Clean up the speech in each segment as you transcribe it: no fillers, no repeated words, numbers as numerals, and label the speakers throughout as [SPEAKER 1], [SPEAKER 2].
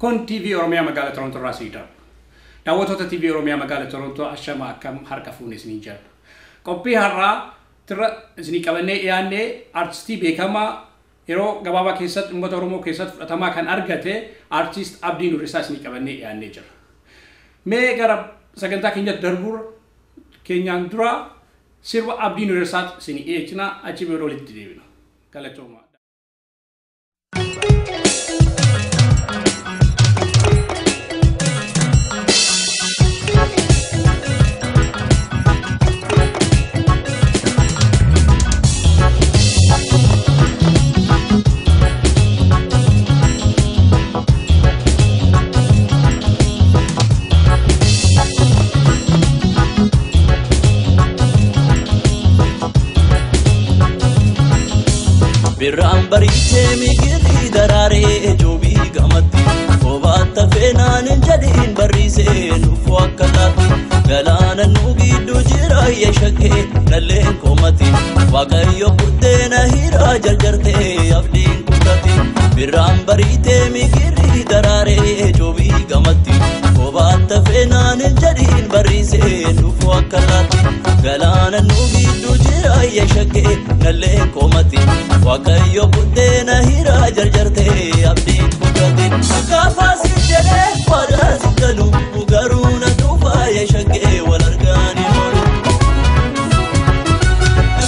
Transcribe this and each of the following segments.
[SPEAKER 1] Kun TV Oromiyaa magaalaa Torontoo irraa sii darba. Daawwattoota TV Oromiyaa magaalaa Torontoo ashama akkam harka fuune isiniin jedha. Qophii har'aa tirra isinii qabannee dhiyaannee artistii beekamaa yeroo gabaabaa keessatti uummata Oromoo keessatti fudhatamaa kan argate artist Abdii Nuuressaa isinii qabannee dhiyaannee jira. Mee gara sagantaa keenyatti darbuu keenyaan dura sirba Abdii Nuuressaatti isinii dhiyeessina achi booda walitti deebina. Galatoomaa.
[SPEAKER 2] Birraan bariitee migirri daraaree joobii gamatti Kophaatti feenaan hin jedhiin barriisee nuuf akka laatti Galaana nu gidduu jira yeeshakkee nalleen komati Waaqayyo buddeena hiraa jarjartee abdiin kutati Birraan bariitee migirri daraaree joobii gamatti Kophaatti feenaan hin jedhiin barriisee nuuf akka laatti Galaana nu gidduu jira yeeshakkee nalleen komati Waaqayyo buddeena hiraa jarjartee abdiin kutati Gaafa si jedhee waadaa si galu garuu na dhuunfaa yeeshakkee wal argaanii oolu.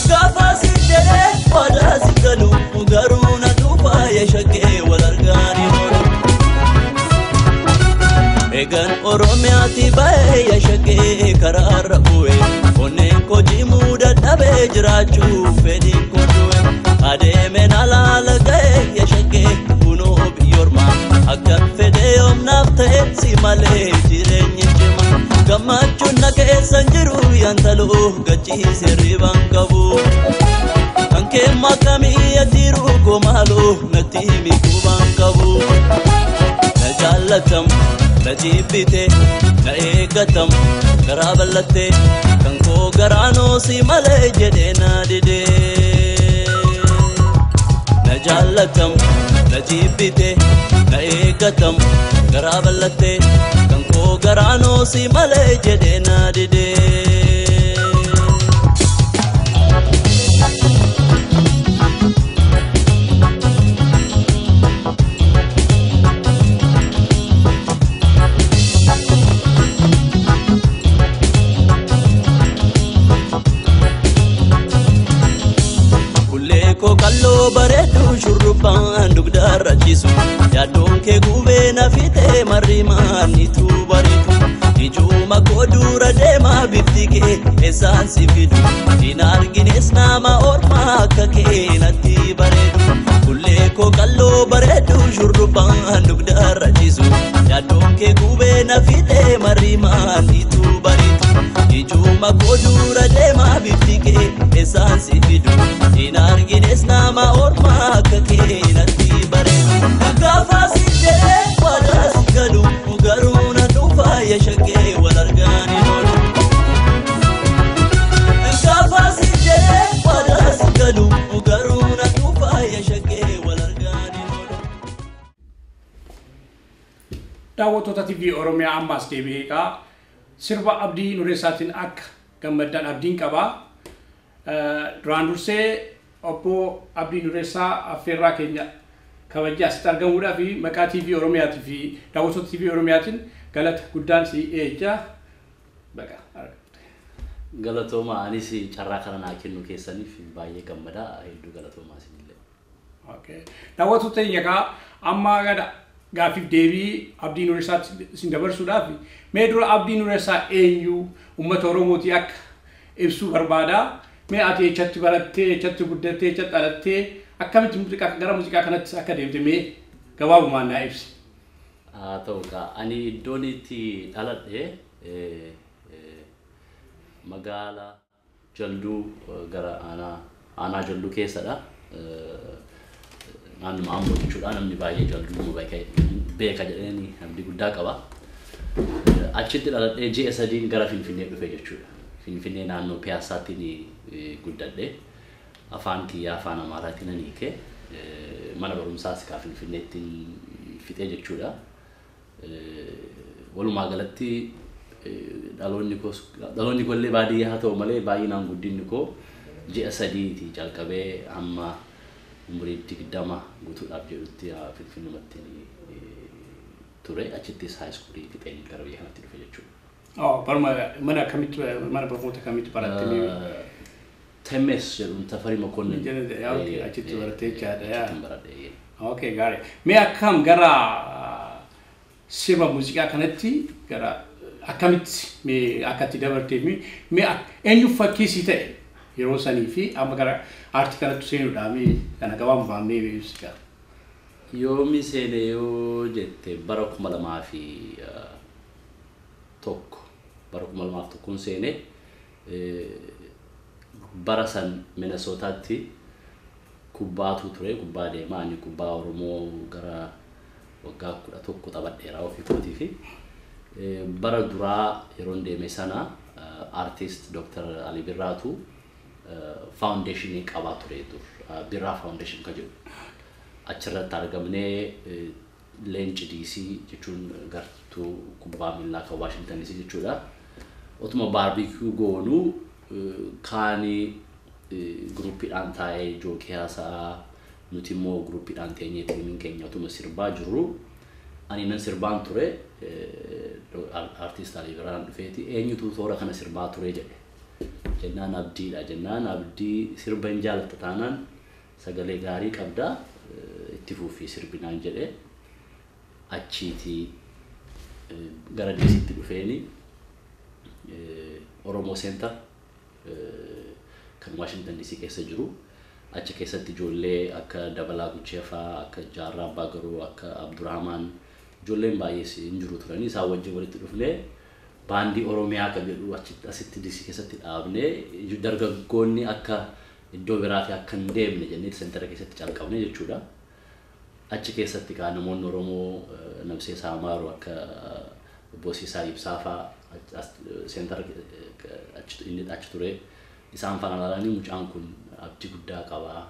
[SPEAKER 2] Gaafa si jedhee waadaa si galu garuu na dhuunfaa yeeshakkee wal argaanii oolu. Eegan Oromiyaatti ba'ee yeeshakkee karaarra bu'e onneen koo jimuu dadhabee jiraachuu fedhiin koo du'e. Adeemeen alaala ga'e yeeshakkee kunoo biyyoorma akka fedhe yoomnaaf ta'e si malee jireenyi cima gammachuun na keessan jiru yantaloo gachiise ribaan qabu. Kan keemma akkamii atiiru komaaloo natti himi qubaan qabu. Na jaallatam na jibbite na eeggatam garaa bal'atte kan koo garaanoo si malee jedhee na didee. Na jaallatam na jibbite na eeggatam garaa bal'atte kan koo garaanoo si malee jedhee na didee. Kalloo bareedduu shurrubbaan dugdarra ciisu yaaddoon kee gubee na fixee marrimaan ni bariitu ijuma koo dura deemaa bifti kee eessaan si fidu hin argines nama ormaa akka kee natti bareedu kullee koo kalloo bareedduu shurrubbaan dugdarra ciisu yaaddoon kee gubee na fixee marrimaan ni bariitu ijuma koo dura deemaa bifti kee eessaan si fidu hin argines nama ormaa akka kee natti bareedu. Gaafa si jedhee waadaa si galu garuu na dhuunfaa yeeshakkee wal argaanii oolu. Gaafa si jedhee waadaa si galu garuu na dhuunfaa yeeshakkee wal argaanii oolu.
[SPEAKER 1] Daawwattoota TV Oromiyaa ammaas deebi'ee egaa sirba Abdii Nuuressaatiin akka gammaddaan abdiin qabaa. Duraan dursee obbo Abdii Nuuressaa affeerraa keenya kabajaa asitti argamuudhaa fi maqaa TV Oromiyaatii fi daawwattoota TV Oromiyaatiin galata guddaan si eejja. Baqa argatte.
[SPEAKER 3] Galatooma anis carraa kana naa kennu keessaniif baay'ee gammadaa hedduu galatoomaa isinillee.
[SPEAKER 1] Daawwattoota keenya egaa amma gara gaaffiif deebii Abdii Nuuressaatti isin dabarsuudhaaf mee dura Abdii Nuuressaa eenyu uummata Oromootii akka ibsuu barbaada. Mee ati eessatti barattee, eessatti guddattee, eessatti dhalattee akkamitti muuziqaa gara muuziqaa kanatti akka deemte mee gabaabumaan naa ibsi.
[SPEAKER 3] Haa ta'u egaa ani iddoon itti dhaladhe magaalaa Jalduu gara aanaa Jalduu keessadha. Naannuma Amboo jechuudha namni baay'ee Jalduu beeka jedheen abdii guddaa qaba. Achitti dhaladhee ji'a sadiin gara Finfinnee dhufe jechuudha. Finfinnee naannoo Piyaasaatti guddadhe. Afaan kiyyaa afaan Amaaraatiin nan hiike. Mana barumsaas kaa Finfinneetti fixee jechuudha. Walumaa galatti dhaloonni koo illee baadiyyaa haa ta'u malee baay'inaan guddinni koo ji'a 3 jalqabee hamma umurii 20 guutuudhaaf jedhutti Finfinnumatti ture. Achittis high school fixeen gara biyya kanatti dhufe jechuudha.
[SPEAKER 1] Baruma mana akkamitti mana barnoota akkamitti baratte?
[SPEAKER 3] Temes jedhuun Tafarii Mokonnin.
[SPEAKER 1] Achitti barattee jechaadha.
[SPEAKER 3] Achitti baradhe.
[SPEAKER 1] Okay, gaarii. Mee akkam gara sirba muuziqaa kanatti gara akkamitti mee akkatti dabartee mee eenyu fakkii si ta'e yeroo sanii fi amma gara aartii kanatti seenuudhaa mee kana gabaabaan mee ibsi.
[SPEAKER 3] Yoomi seene yoo jette bara 2001 bara 2001 seene bara san Minnesotaatti kubbaatu ture kubbaa deemaa ani kubbaa Oromoo gara waggaa 11 taphadheera ofii kootii fi bara duraa yeroon deeme sana artist Dr. Ali Birraatu foundationii qabaa ture dur Birraa Foundation kan jedhu achirratti argamnee Leenci DC jechuun gartuu kubbaa miillaa kan Washington DC jechuudha. Otuma baarbikuu goonuu kaanii guruppiidhaan taa'ee jookii haasa'aa nuti immoo guruppiidhaan teenyee tiimiin keenya otuma sirbaa jirru ani nan sirbaan ture artist Ali Birraan dhufeeti eenyutu toora kana sirbaa ture jedhe. Jennaan Abdiidha jennaan Abdii sirba hin jaalatta taanaan sagalee gaarii qabdaa itti fufii sirbinaan jedhe achiitii gara DCtti dhufeeni Oromoo Center kan Washington DC keessa jiru achi keessatti ijoollee akka Dabalaa Guchee fa'aa akka Jaarraa Abbaa Garuu akka Abdurrahmaan ijoolleen baay'ee hin jiru turanii isaan wajjin walitti dhufnee baandii Oromiyaa kan jedhu asitti DC keessatti dhaabnee dargaggoonni akka iddoo biraatii akka hin deemne jennee seentara keessatti calqabne jechuudha. Achi keessatti kaa namoonni Oromoo Namsee Saamaaru akka Boosiisaa Ibsaa fa'aa seentara achi ture. Isaan faana ilaalanii mucaan kun abdii guddaa qaba.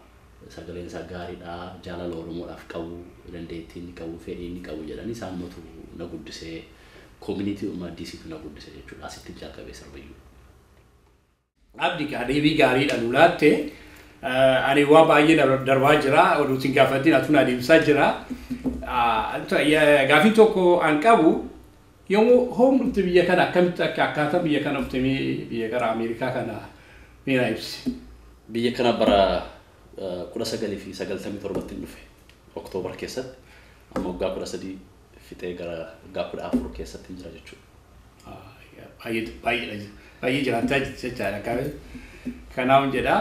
[SPEAKER 3] Sagaleen isaa gaariidha. Jaalala Oromoodhaaf qabu, dandeettii inni qabu, fedhii inni qabu jedhanii isaan matu na guddisee koominiitii uumaa DCtu na guddise jechuudha. Asitti jalqabee sirbayyuu.
[SPEAKER 1] Abdii deebii gaariidha nu laatte. Ani waa baay'ee darbaa jira. Oduutiin gaafatiin atuun adeemsaa jira. Gaafiin tokko an qabu yommuu hoom dhufte biyya kana akkamitti akka akkaataa biyya kana dhufte biyya gara Ameerikaa kana mee naa ibsi.
[SPEAKER 3] Biyya kana bara 1997 dhufe Oktoobar keessatti amma waggaa 13 fixee gara waggaa 14 keessatti jira jechuudha.
[SPEAKER 1] Baay'ee jiraachaa jechaadha. Kanaaf jedha.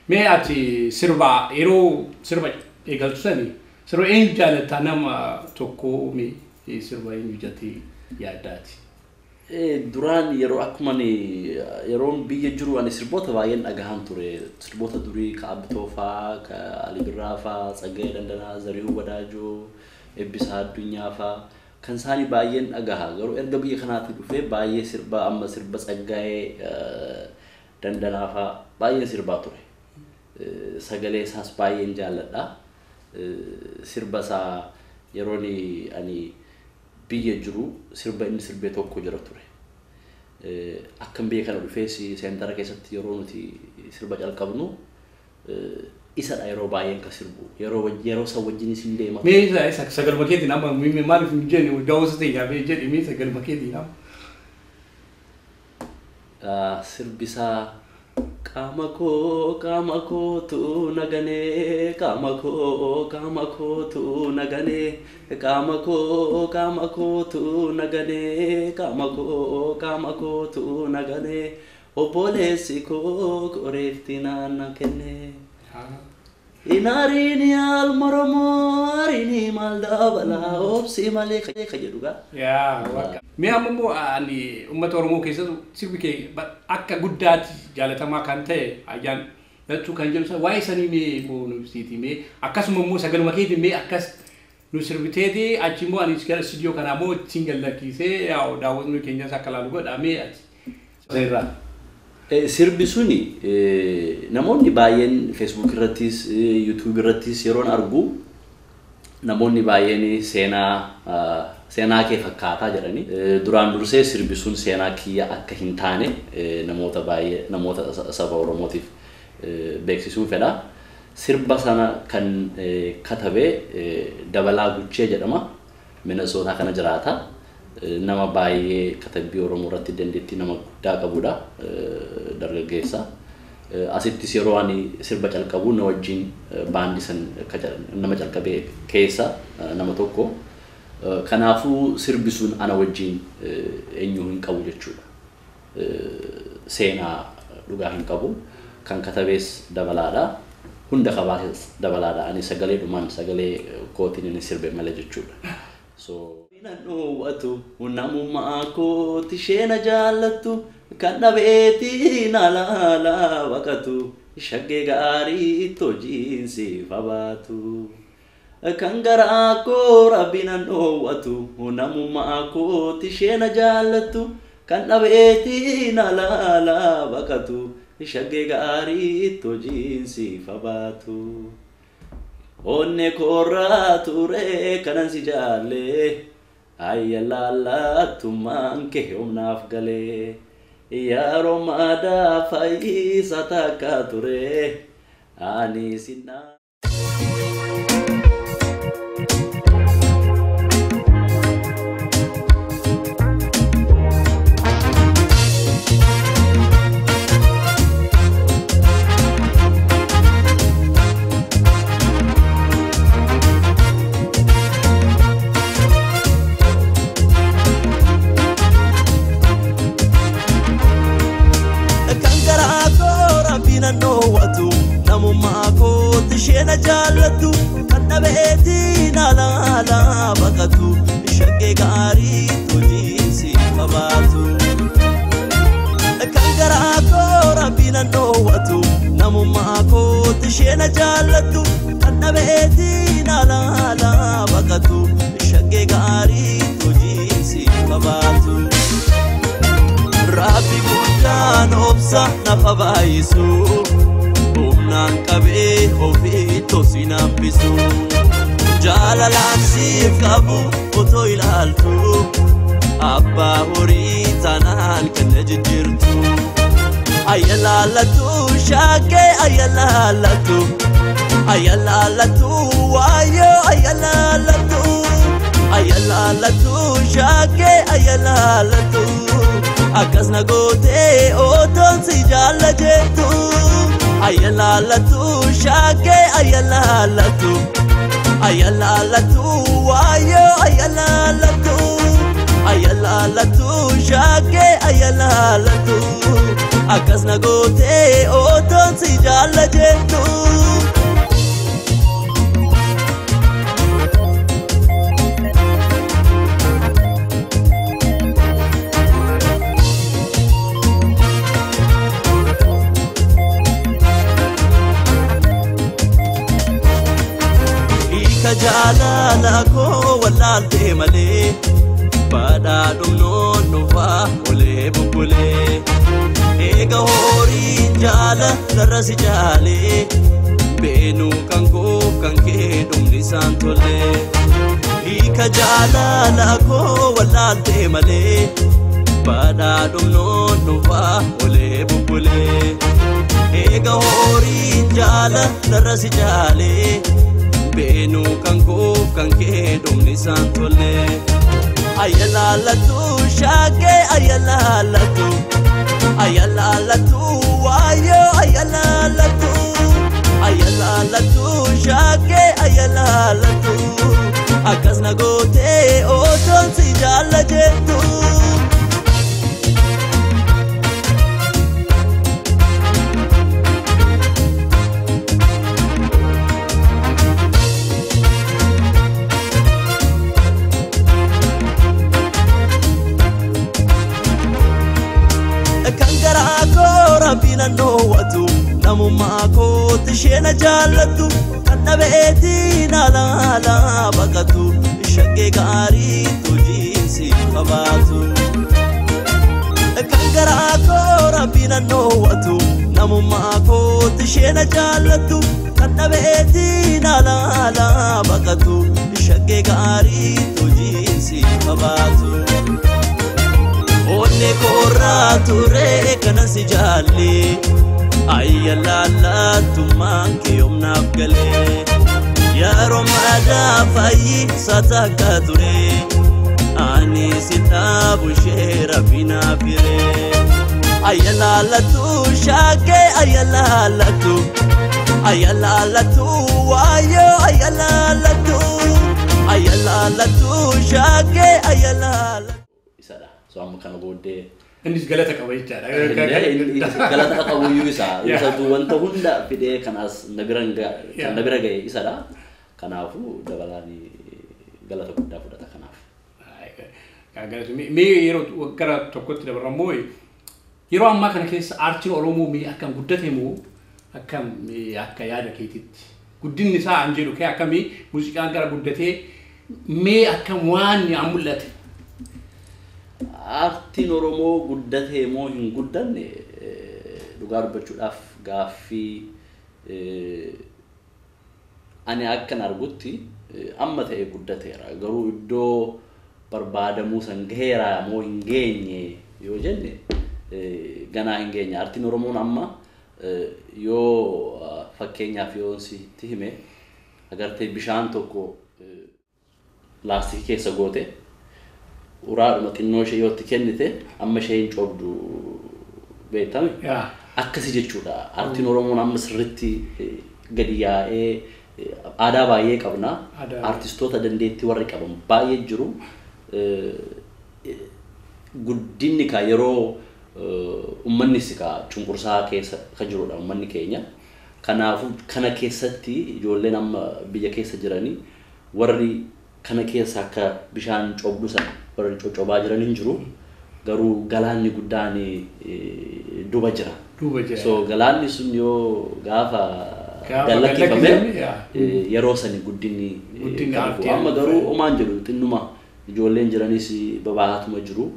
[SPEAKER 1] Mee ati sirba yeroo sirba eegaltu sani sirba eenyu jaalatta nama tokko mee sirba eenyu jaalatte yaaddaati?
[SPEAKER 3] Duraan yeroo akkuma yeroon biyya jiru ani sirboota baay'een dhagahan ture. Sirboota durii ka Abitoo fa'aa, ka Ali Birraa fa'aa, Tsaggaayee Dandanaa, Zarihuu Wadaajoo, Eebbisaa Addunyaa fa'aa kan isaanii baay'een dhagaha. Garuu erga biyya kanaatti dhufee baay'ee sirba amma sirba Tsaggaayee Dandanaa fa'aa baay'een sirbaa ture. Sagalee isaas baay'een jaalladha. Sirba isaa yeroon ani biyya jiru sirba inni sirbee tokko jira ture. Akkam biyya kana dhufee seentara keessatti yeroo nuti sirba calqabnu isadha yeroo baay'een kan sirbu. Yeroo isa wajjinis hin deema.
[SPEAKER 1] Mee isa sagaluma keetiin amma maaliif hin jenne daawwasa ta'e yaabee jedhe mee sagaluma keetiin amma.
[SPEAKER 3] Sirbisaa qaama kootu naganee qaama kootu naganee qaama kootu naganee qaama kootu naganee obboleessi koo qoreefti naanna kenne. Inaariin almoromoo ariin maal dabalaa obsi malee ka jedhu gaa.
[SPEAKER 1] Yaa mee amma immoo ani uummata Oromoo keessatti sirbi kee akka guddaatti jaalatamaa kan ta'e ayyaan lachuu kan jedhu waa'ee sanii mee immoo nu ibsiiti mee akkasuma immoo sagaluma keetiin mee akkas nu sirbiteeti achi immoo ani gara istuudiyoo kanaa immoo ittiin gallakkisee daawwatni keenyas akka laalu godha mee ati. Seerraa.
[SPEAKER 3] Sirbi suni namoonni baay'een Facebook irrattis YouTube irrattis yeroon argu namoonni baay'een seenaa Seenaa kee fakkaataa jedhanii. Duraan dursee sirbi sun seenaa kiyya akka hin taane namoota baay'ee namoota saba Oromootiif beeksisuun fedha. Sirba sana kan katabe Dabalaa Guchee jedhama. Minnesota kana jiraata. Nama baay'ee katabbii Oromoo irratti dandeettii nama guddaa qabudha. Dargaggeessa. Asittis yeroo ani sirba calqabu na wajjin baandii san nama calqabee keessa nama tokko. Kanaafuu sirbi sun ana wajjin eenyu hin qabu jechuudha. Seenaa dhugaa hin qabu. Kan katabees Dabalaadha. Hunda qabaates Dabalaadha. Ani sagalee dhumaan sagalee kootiin inni sirbe malee jechuudha. So dhoowwatu namummaa kooti isheena jaallattu kan dhabeetiin alaalaa baqatu shaggee gaarii hojiin siif habaatu. Kan garaa koo rabbiin dhoowwatu namummaa kooti isheena jaallattu kan dhabeetiin alaalaa baqatu shaggee gaarii hojiin siif habaatu. Onne korraa ture kanan si jaalle ayyalaallattummaan kee humnaaf galee yeroo maadaa fayyisa takka ture ani sinna. Namummaa kooti isheena jaallattu kan dhabeetiin alaalaa baqatu shaggee gaarii hojiin siif habaatu. Kan garaa koo rabbiin dhoowwatu namummaa kooti isheena jaallattu kan dhabeetiin alaalaa baqatu shaggee gaarii hojiin siif habaatu. Rabbi guddaan obsa nafa baay'isu. Humnaan qabee ofii tosi nambisu. Jaalalaan siif qabu otoo ilaaltu abbaa horii tanaan kan na jijjiirtu. Ayyalaallattu shaggee ayyalaallattu ayyalaallattu waayyoo ayyalaallattu ayyalaallattu shaggee ayyalaallattu akkas na gootee otoon si jaalla jettu. Ayyalaallattu shaggee ayyalaallattu ayyalaallattu waayyoo ayyalaallattu ayyalaallattu shaggee ayyalaallattu akkas na gootee otoon si jaalla jettu. Jaalala koo wallaaltee malee badhaa dhumnoon dhufaa olee bubbulee eega horiin jaala larra si jaalee beenuu kan koo kan kee dhumni isaan tolee. Hiika jaalala koo wallaaltee malee badhaa dhumnoon dhufaa olee bubbulee eega horiin jaala larra si jaalee. Beenuu kan koo kan kee dhumni isaan tolee. Ayyalaallattu shaggee ayyalaallattu ayyalaallattu waayyoo ayyalaallattu ayyalaallattu shaggee ayyalaallattu akkas na gootee otoon si jaalla jettu. Kan garaa koo rabbiin dhoowwatu namummaa kooti isheena jaallattu kan dhabeetiin alaalaa baqatu shaggee gaarii hojiin siif habaatu. Kan garaa koo rabbiin dhoowwatu namummaa kooti isheena jaallattu kan dhabeetiin alaalaa baqatu shaggee gaarii hojiin siif
[SPEAKER 2] gaafa baatu. Onne korraa ture kana si jaalle ayyalaallattummaan kee yoomnaaf galee. Yeroo madaa fayyisaa takka ture ani si dhaabu ishee rabbinaaf hiree. Ayyalaallattu shaakee ayyalaallattu ayyalaallattu waayoo ayyalaallattu ayyalaallattu shaakee ayyalaallattu.
[SPEAKER 3] Isadha. So amma kana booddee
[SPEAKER 1] Innis galata qaba jechaadha.
[SPEAKER 3] Galata qabuyyuu isaa. Isatu wanta hunda fidee kan as na bira ga'e isadha. Kanaafuu dabalaan galata guddaa fudhata kanaaf.
[SPEAKER 1] Mee yeroo gara tokkotti dabarrammoo yeroo ammaa kana keessa aartiin Oromoo mee akkam guddate moo akkam akka yaada keetitti guddinni isaa an jedhu kee akkamii muuziqaan gara guddatee mee akkam waan an mul'ate?
[SPEAKER 3] Aartiin Oromoo guddatee moo hin guddanne dhugaa dubbachuudhaaf gaaffii ani akkan argutti amma ta'e guddateera. Garuu iddoo barbaadamuu san gaheera moo hin geenye yoo jenne ganaa hin geenye. Aartiin Oromoon amma yoo fakkeenyaaf yoo sitti hime agartee bishaan tokko laastikii keessa goote uraadhuma xinnoo ishee yoo itti kennite amma ishee hin coobdu beektame. Akkasi jechuudha. Aartiin Oromoon amma sirriitti gadi yaa'ee aadaa baay'ee qabna. Aartistoota dandeettii warri qaban baay'ee jiru. Guddinni ka yeroo uummanni ka cunqursaa keessa ka jirudha uummanni keenya. Kanaafuu kana keessatti ijoolleen amma biyya keessa jiranii warri kana keessa akka bishaan coobdu sana warri coccobaa jiran hin jiru. Garuu galaanni guddaan duuba jira. So galaanni sun yoo gaafa gallakkifame yeroo sani guddinni amma garuu omaan jedhu xinnuma ijoolleen jiranis babaatuma jiru.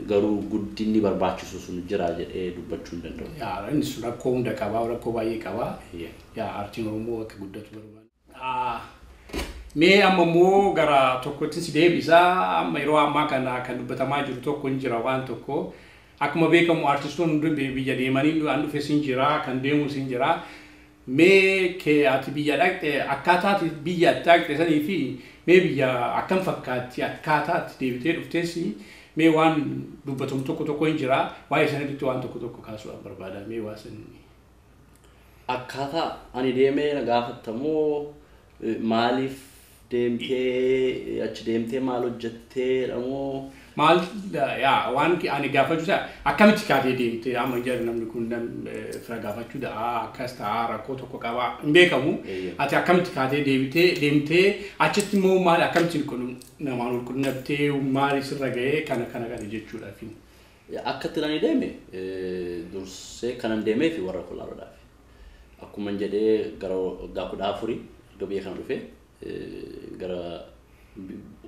[SPEAKER 3] Garuu guddinni barbaachisu sun jira jedhee dubbachuu hin danda'u.
[SPEAKER 1] Yaa inni sun rakkoo hunda qaba, rakkoo baay'ee qaba. Yaa aartiin Oromoo akka guddatu barbaada. Mee amma immoo gara tokkotti si deebisaa. Amma yeroo ammaa kana kan dubbatamaa jiru tokko hin jira waan tokko. Akkuma beekamu aartistoonni hundi biyya deemanii an dhufes hin jira, kan deemus hin jira. Mee kee ati biyya dhaqxe akkaataa ati biyya dhaqxe sanii fi mee biyya akkam fakkaatti akkaataa ati deebitee dhuftes mee waan dubbatamu tokko tokko hin jira. Waa'ee sanatti waan tokko tokko kaasuudhaan barbaada. Mee waa sanii.
[SPEAKER 3] Akkaataa ani deemee na gaafattamoo maaliif deemtee achi deemtee maal hojjettee moo
[SPEAKER 1] maal yaa waan ani gaafachuu isaa akkamitti kaatee deemtee amma jedhu namni kun fira gaafachuu da'a akkas ta'a rakkoo tokko qaba hin beekamu. Ati akkamitti kaatee deebitee deemtee achitti immoo maal akkamitti namaan wal qunnamtee maal sirra ga'ee kana kana kana jechuudhaaf.
[SPEAKER 3] Akkatti ani deeme dursee kanan deemee fi warra Kolaaroodhaaf. Akkuma jedhee gara waggaa 14 erga biyya kana dhufee gara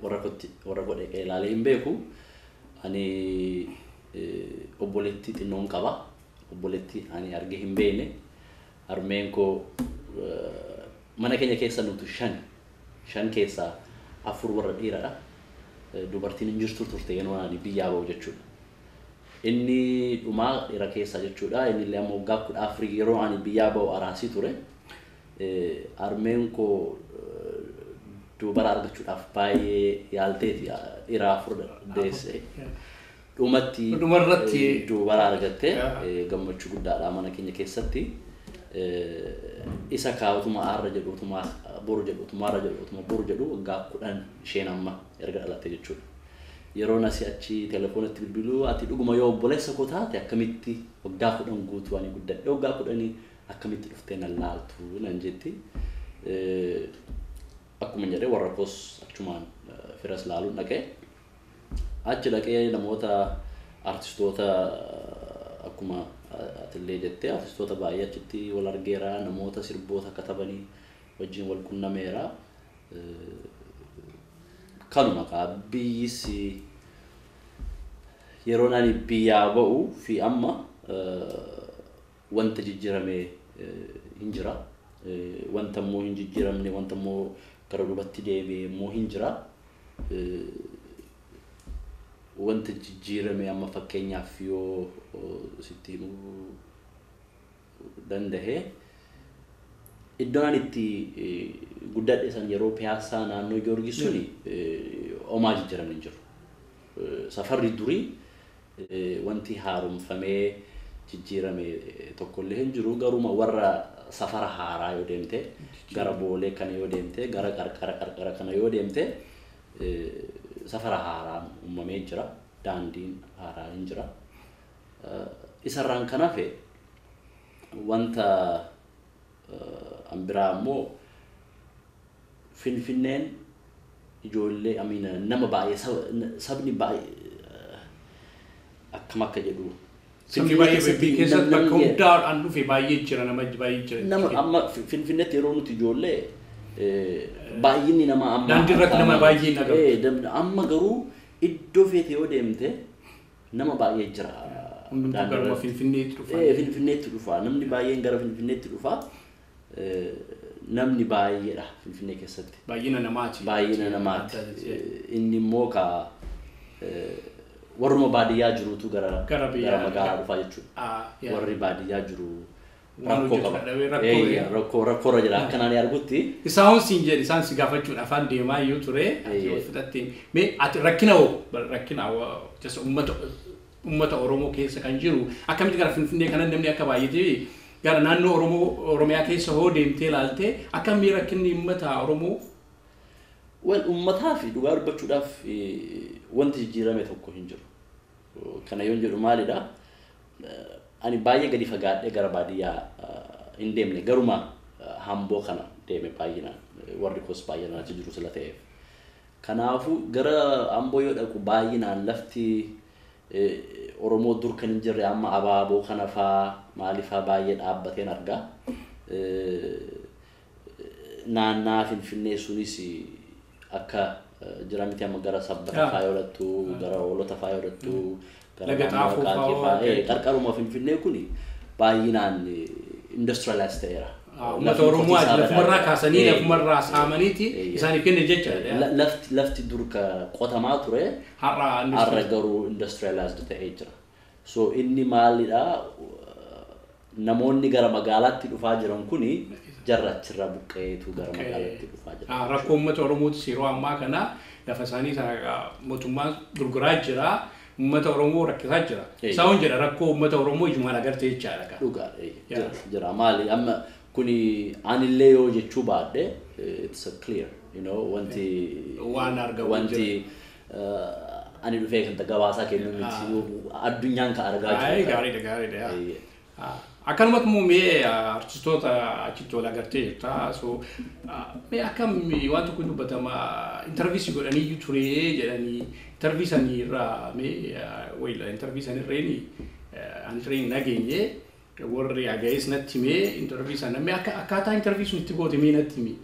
[SPEAKER 3] warra kootti warra godhe ilaalee hin beeku. Ani obboleettii xinnoon qaba. Obboleettii ani argee hin beekne. Harmeen koo mana keenya keessa nuti shan keessaa 4 warra dhiiradha. Dubartiin hin jirtu turte yeroo ani biyyaa ba'u jechuudha. Inni dhumaa dhiira keessa jechuudha. Inni illee amma waggaa 14 yeroo ani biyyaa ba'u araasii ture. Harmeen koo dubara argachuudhaaf baay'ee yaalteeti dhiira 4 deesse. Dhumatti dubara argatte gammachuu guddaadha mana keenya keessatti. Isa kaa'utuma arra jedhu utuma boru jedhu utuma arra jedhu utuma boru jedhu waggaa 10 isheen amma erga dhalatte jechuudha. Yeroo nasi achi telefoonatti bilbiluu ati dhuguma yoo obboleessa koo taate akkamitti waggaa 10 guutuu ani guddadhe waggaa 10 akkamitti dhuftee nan laaltu nan jetti. Akkuma jedhee warra koos achumaan firas laaluun dhaqee achi dhaqee namoota artistoota akkuma atillee jettee artistoota baay'ee achitti wal argeera namoota sirboota katabanii wajjin wal qunnameera. Kanuma kaa biyyis yeroo ani biyyaa ba'u fi amma wanta jijjiirame hin jira. Wanta immoo hin jijjiiramne wanta immoo gara duubatti deebi'e immoo hin jira. Wanta jijjiirame amma fakkeenyaaf yoo sitti himuu danda'e, iddoon ani itti guddadhe san yeroo Piyaassaa naannoo Giyoorgis suni homaa jijjiiramni hin jiru. Safarri durii wanti haaromfamee jijjiirame tokkollee hin jiru. Garuma warra safara haaraa yoo deemte, gara Boolee kana yoo deemte, gara qarqara kana yoo deemte, safara haaraan uumamee jira. Daandiin haaraan hin jira. Isarraan kan hafe wanta an biraa immoo Finfinneen ijoollee, I mean, nama baay'ee, sabni baay'ee akkam akka jedhu
[SPEAKER 1] Sabni baay'ee biyya keessatti bakka hundaadhaan dhufe baay'ee jira, nama baay'ee jira.
[SPEAKER 3] Nama amma Finfinneetti yeroo nuti ijoollee baay'inni nama amma
[SPEAKER 1] Daandii irratti nama baay'ee hin agartu.
[SPEAKER 3] Amma garuu iddoo feete yoo deemte nama baay'ee jira.
[SPEAKER 1] Hundumtuu garuma Finfinneetti dhufa.
[SPEAKER 3] Finfinneetti dhufa. Namni baay'een gara Finfinneetti dhufa. Namni baay'eedha Finfinnee keessatti.
[SPEAKER 1] Baay'ina namaati.
[SPEAKER 3] Baay'ina namaati. Inni immoo ka warruma baadiyyaa jirutu gara
[SPEAKER 1] Gara biyyaa-
[SPEAKER 3] magaalaa dhufaa jechuudha. Warri baadiyyaa jiru
[SPEAKER 1] Waan
[SPEAKER 3] rakkoo
[SPEAKER 1] hojjetu
[SPEAKER 3] qaba.
[SPEAKER 1] dadhabee rakkoo
[SPEAKER 3] Rakkoo irra jira akka naan argutti.
[SPEAKER 1] Isaan siin jedhe, isaan si gaafachuun afaan deemaa iyyuu ture. Ati ol fudhatte. Mee ati rakkina hoo, rakkina just uummata Oromoo keessa kan jiru akkamitti gara Finfinnee kana namni akka baay'atee gara naannoo Oromoo Oromiyaa keessa hoo deemtee ilaalte, akkamii rakkinni uummata Oromoo?
[SPEAKER 3] Wal uummataa fi dhugaa dubbachuudhaaf wanti jijjiirame tokko hin jiru. Kana yoon jedhu maalidha? Ani baay'ee gadi fagaadhee gara baadiyyaa hin deemne, garuma hamboo kana deeme baay'inaan, warri koos baay'inaan achi jiru sila ta'eef. Kanaafuu gara Amboo yoo dhaqu baay'inaan lafti Oromoo dur kan hin jirre amma abaaboo kana faa maalifaa baay'ee dhaabbateen argaa. Naannaa Finfinnee sunis akka jira miti, amma gara Sabbata faa yoo dhattu, gara Hoolota faa yoo dhattu, gara
[SPEAKER 1] Laga
[SPEAKER 3] naannoo
[SPEAKER 1] Xaafoo
[SPEAKER 3] Aqaaqii
[SPEAKER 1] faa
[SPEAKER 3] faa qarqaruma Finfinnee kuni baay'inaan industrialize ta'eera.
[SPEAKER 1] Uummata
[SPEAKER 3] Lafni
[SPEAKER 1] Oromoo
[SPEAKER 3] qotiisaa
[SPEAKER 1] lafumarraa
[SPEAKER 3] badhaadha.
[SPEAKER 1] kaasanii lafumarraa saamaniiti isaaniif kenne jechaadha.
[SPEAKER 3] Lafti dur ka qotamaa ture
[SPEAKER 1] Har'a
[SPEAKER 3] har'a garuu industrialized ta'ee jira. So inni maalidha, namoonni gara magaalaatti dhufaa jiran kuni jarra achirraa buqqa'eetu gara magaalaatti dhufaa jira.
[SPEAKER 1] Rakkoo uummata Oromootis yeroo ammaa kana lafa isaanii sana mootummaan gurguraa jira. Uummata Oromoo rakkisaa jira. Isaan jedha rakkoo uummata Oromoo ijumaan agartee jechaadha.
[SPEAKER 3] Dhugaa jira, jira. Maali, amma kuni anillee yoo jechuu baadhe it's a clear wanti
[SPEAKER 1] Waan argamu
[SPEAKER 3] wanti ani dhufee kan gabaasaa kennu miti, addunyaan kan argaa
[SPEAKER 1] Ay,
[SPEAKER 3] jiru.
[SPEAKER 1] Gaariidha, gaariidha. Akkanumatti immoo mee artistoota achitti wal agartee jirta. So mee akkam waan tokko dubbatama, interview si godhanii iyyuu ture jedhanii, interview sanii irraa mee wayila interview sanirreeni ani ture hin nageenye, warri aga'es natti himee interview sana, mee akka akkaataa interview sun itti goote mee natti himi.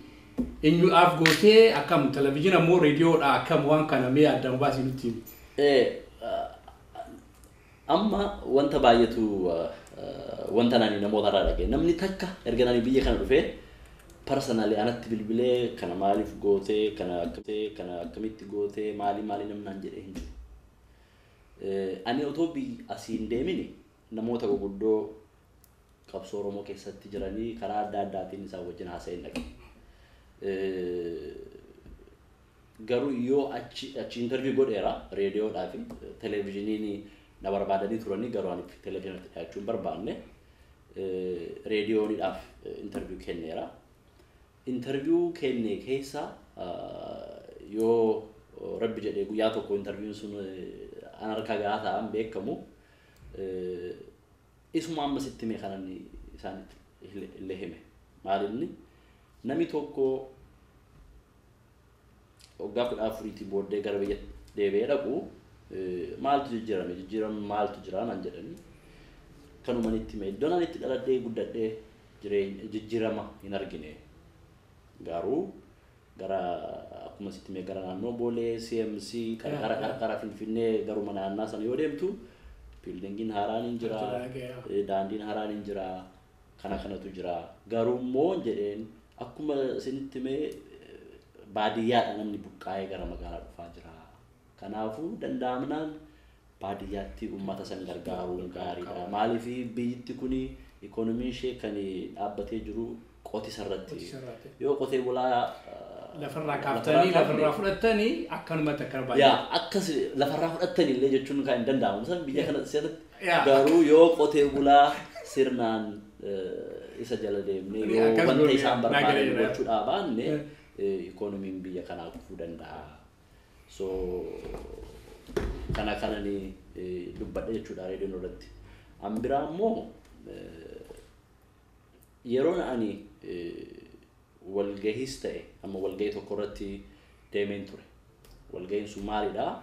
[SPEAKER 1] Eenyuudhaaf gootee, akkam, televizyiina immoo reediyoodha, akkam waan kana mee addaan baasii nutti himi.
[SPEAKER 3] Amma wanta baay'eetu wanta nani namoota irraa dhaga'e, namni takka erga nani biyya kana dhufee personally anatti bilbilee kana maaliif gootee, kana akkamitti, kana akkamitti gootee, maali maali namni naan jedhee hin jiru. Ani otoo biyya asii hin deemini namoota gurguddoo qabsoo Oromoo keessatti jiranii karaa adda addaatiin isaan wajjin haasa'een dhaqe. Garuu yoo achi interview godheera reediyoodhaa fi televezyiiniin na barbaadanii turanii, garuu ani televezyiinatti dhiyaachuu hin barbaanne, reediyooniidhaaf interview kenneera. Interview kenne keessa yoo rabbi jedhee guyyaa tokko interview'n sun an harka gahaa ta'an beekamu, isuma amma sitti hime kanan isaanitti illee hime. Maal inni, namni tokko waggaa 14tii booddee gara biyya deebi'ee dhaqu maaltu jijjiirame, jijjiirame maaltu jira naan jedhanii, kanuma itti hime. Iddoon ani itti dhaladhee guddadhee jireenya jijjiirama hin argine, garuu gara akkuma sitti hime gara naannoo Boolee, CMC, qarqara qarqara Finfinnee garuma naannaa sana yoo deemtu buildingiin haaraan hin jira, daandiin haaraan hin jira, kana kanatu jira. Garuu immoo jedheen akkuma isinitti hime baadiyyaadha namni buqqaa'ee gara magaalaa dhufaa jira. Kanaafuu danda'amnaan baadiyyaatti uummata san gargaaruun gaariidha. Maaliif biyyitti kuni ikoonomiin ishee kan dhaabbatee jiru qotisa irratti. Yoo qotee bulaa
[SPEAKER 1] lafarraa kaaftanii lafarraa fudhattanii akkanumatti akkana baay'ee.
[SPEAKER 3] Yaa akkas lafarraa fudhattanii illee jechuun kan hin danda'amu. San biyya kana sirriitti garuu yoo qotee bulaa sirnaan isa jala deemnee yoo wanta isaan barbaadan gochuudhaa baanne ikoonomiin biyya kanaa kufuu danda'a. So kana kanani dubbadha jechuudha reediyoon irratti. An biraa immoo yeroon ani walgahiis ta'e amma walgahii tokko irratti deemeen ture. Walgahiin sun maalidhaa?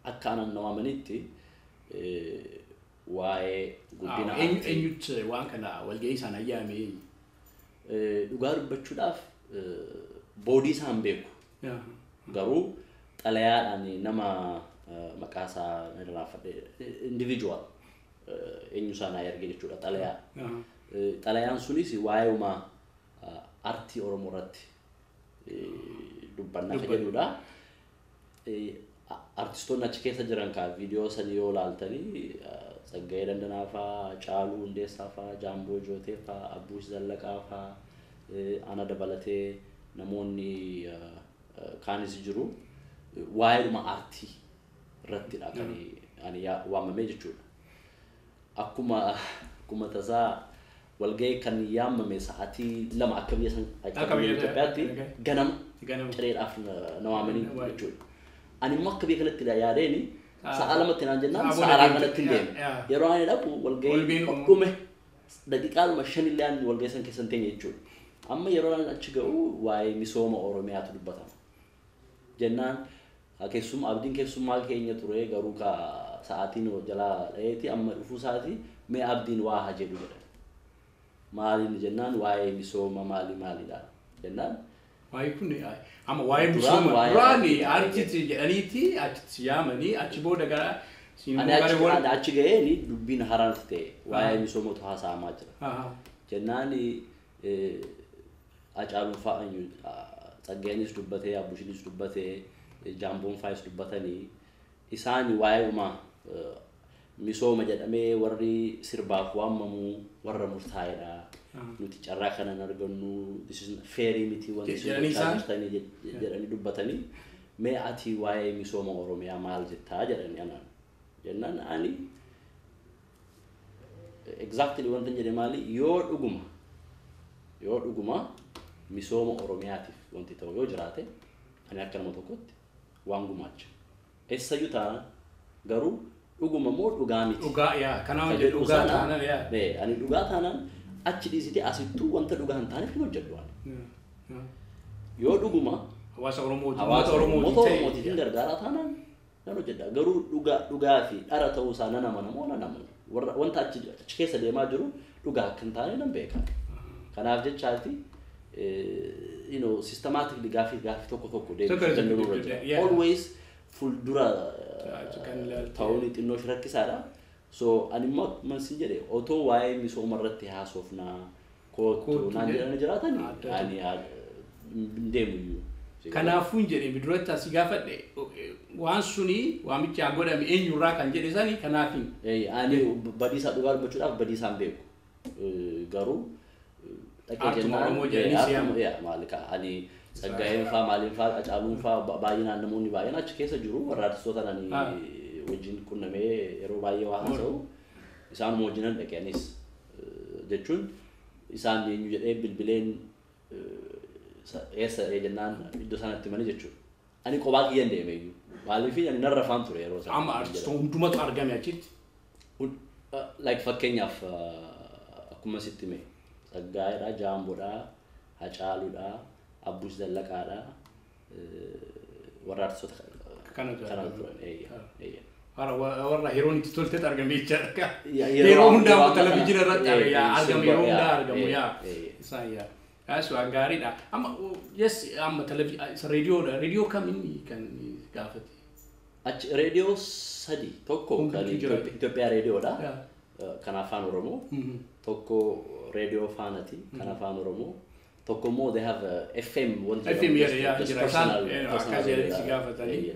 [SPEAKER 3] Akka anan na waamanitti waa'ee guddina
[SPEAKER 1] aartii. Eenyutti waan kana walgahii sana ayyaame eenyu?
[SPEAKER 3] Dhugaa dubbachuudhaaf boodii isaa hin beeku. Garuu xalayaadhaan nama maqaa isaa irraanfadhe individual eenyu isaa naa erge jechuudha xalayaa. Xalayaan sunis waa'eema aartii Oromoo irratti dubbannaa kan jedhudha. Artistoonni achi keessa jiran kaa viidiyoo sanii yoo ilaaltanii Tsaggaayee Dandanaa fa'aa, Caaluu Hundeessaa fa'aa, Jaamboo Jootee fa'aa, Abbuush Zallaqaa fa'aa, ana dabalatee namoonni kaanis jiru. Waa'eedhuma aartii irrattidha kan ani waamame jechuudha. Akkuma tasaa walgahii kan yaamame sa'aatii 2 akka biyya akka biyya Itoophiyaatti ganama cireedhaaf na waamanii jechuudha. Ani immoo akka biyya kanatti yaadeeni sa'a 2tti naan jennaan sa'a 2tti hin deeme. Yeroo ani dhaqu walgahii dhume daqiiqaadhuma 5 illee ani walgahii san keessa hin teenye jechuudha. Amma yeroo ani achi ga'u waa'ee misooma Oromiyaatu dubbatama. Jennaan keessummaa abdiin keessummaa keenya ture garuu ka sa'aatiin jalaa dha'eeti amma dhufuu isaatii mee abdiin waa haa jedhu jedhan. Maaliin jennaan waa'ee misooma maali maalidha jennaan.
[SPEAKER 1] Waa'ee kun amma waa'ee misooma duraani aartiitti jedhaniiti achitti yaamanii achi booda gara
[SPEAKER 3] Ani achi ga'eeni dubbiin haaraan ta'e waa'ee misoomatu haasa'amaa jira. Jennaan Hacaaluun fa'aa Tsaggaayenis dubbatee Abbushinis dubbatee Jaamboon fa'as dubbatanii isaan waa'eema misooma jedhamee warri sirbaaf waamamu warra murtaa'edha. Nuti carraa kana hin argannu feerii miti wanti sun jedhanii dubbatanii mee ati waa'ee misooma Oromiyaa maal jettaa jedhanii anaan. Jennaan ani exactly wanta jedhe maali yoo dhuguma misooma Oromiyaatiif wanti ta'u yoo jiraate ani akka nama tokkotti waan gumaacha. Eessayyuu taanaan garuu dhuguma moo dhugaa miti.
[SPEAKER 1] Dhugaa yaa kanaaf jedhu dhugaa taanaan yaa.
[SPEAKER 3] Ani dhugaa taanaan achi dhiisitee asittuu wanta dhugaa hin taaneef hin hojjedhu ani. Yoo dhuguma
[SPEAKER 1] hawaasa Oromootiif
[SPEAKER 3] hin gargaaraa taanaan nan hojjedha. Garuu dhugaa fi dhara ta'uu isaa nan amana moo nan amanu. Wanta achi keessa deemaa jiru dhugaa akka hin taane nan beeka. Kanaaf jechaati you know systematically gaaffii tokko tokko deebisuu danda'uu irra jira. Always fuuldura ta'uun xinnoo rakkisaadha. So ani immoo akkuma isin jedhe otoo waa'ee misooma irratti haasofnaa kootu naan jedhanii jiraatanii ani hin deemu iyyuu.
[SPEAKER 1] Kanaafuu hin jedhe duratti asii gaafadhe waan suni waamichi haa godhame eenyurraa kan jedhe sani kanaafin.
[SPEAKER 3] Ani badiisaa dhugaa dubbachuudhaaf badiisaa hin beeku. Garuu
[SPEAKER 1] Aartuma Oromoo jedhanii si yaamu.
[SPEAKER 3] Maalika ani Tsaggaayeen fa'aa maaliin fa'aa Hacaaluun fa'aa baay'inaan namoonni baay'een achi keessa jiru warra artistoota ani wajjin qunnamee yeroo baay'ee waa haasa'u isaanuma wajjinan dhaqe anis jechuun isaan eenyu jedhee bilbileen eessa jennaan iddoo sanatti himanii jechuudha. Ani kophaa kiyyan deeme iyyuu maaliif ani narra afaan ture yeroo sana.
[SPEAKER 1] Amma artistoota hundumatu argame achitti.
[SPEAKER 3] Like fakkeenyaaf akkuma sitti hime Tsaggaayedha, Jaamboodha, Hacaaluudha, Abbuush Zallaqaadha, warra artistoota
[SPEAKER 1] kana
[SPEAKER 3] turan.
[SPEAKER 1] Warra yeroon itti toltetti argame jechaadha. Yeroo hundaa televizyiina irratti argame yeroo hundaa argamu yaa. Isaan yaa. As waan gaariidha. Amma yes amma reediyoodha. Reediyoo kamiin kan gaafate?
[SPEAKER 3] Achi reediyoo 3 tokko kan Itoophiyaa reediyoodha. Kan afaan Oromoo. Tokko reediyoo Faanati kan afaan Oromoo. Tokko immoo they have FM wanti
[SPEAKER 1] FM jira isaan akkas jedhanii si gaafatanii.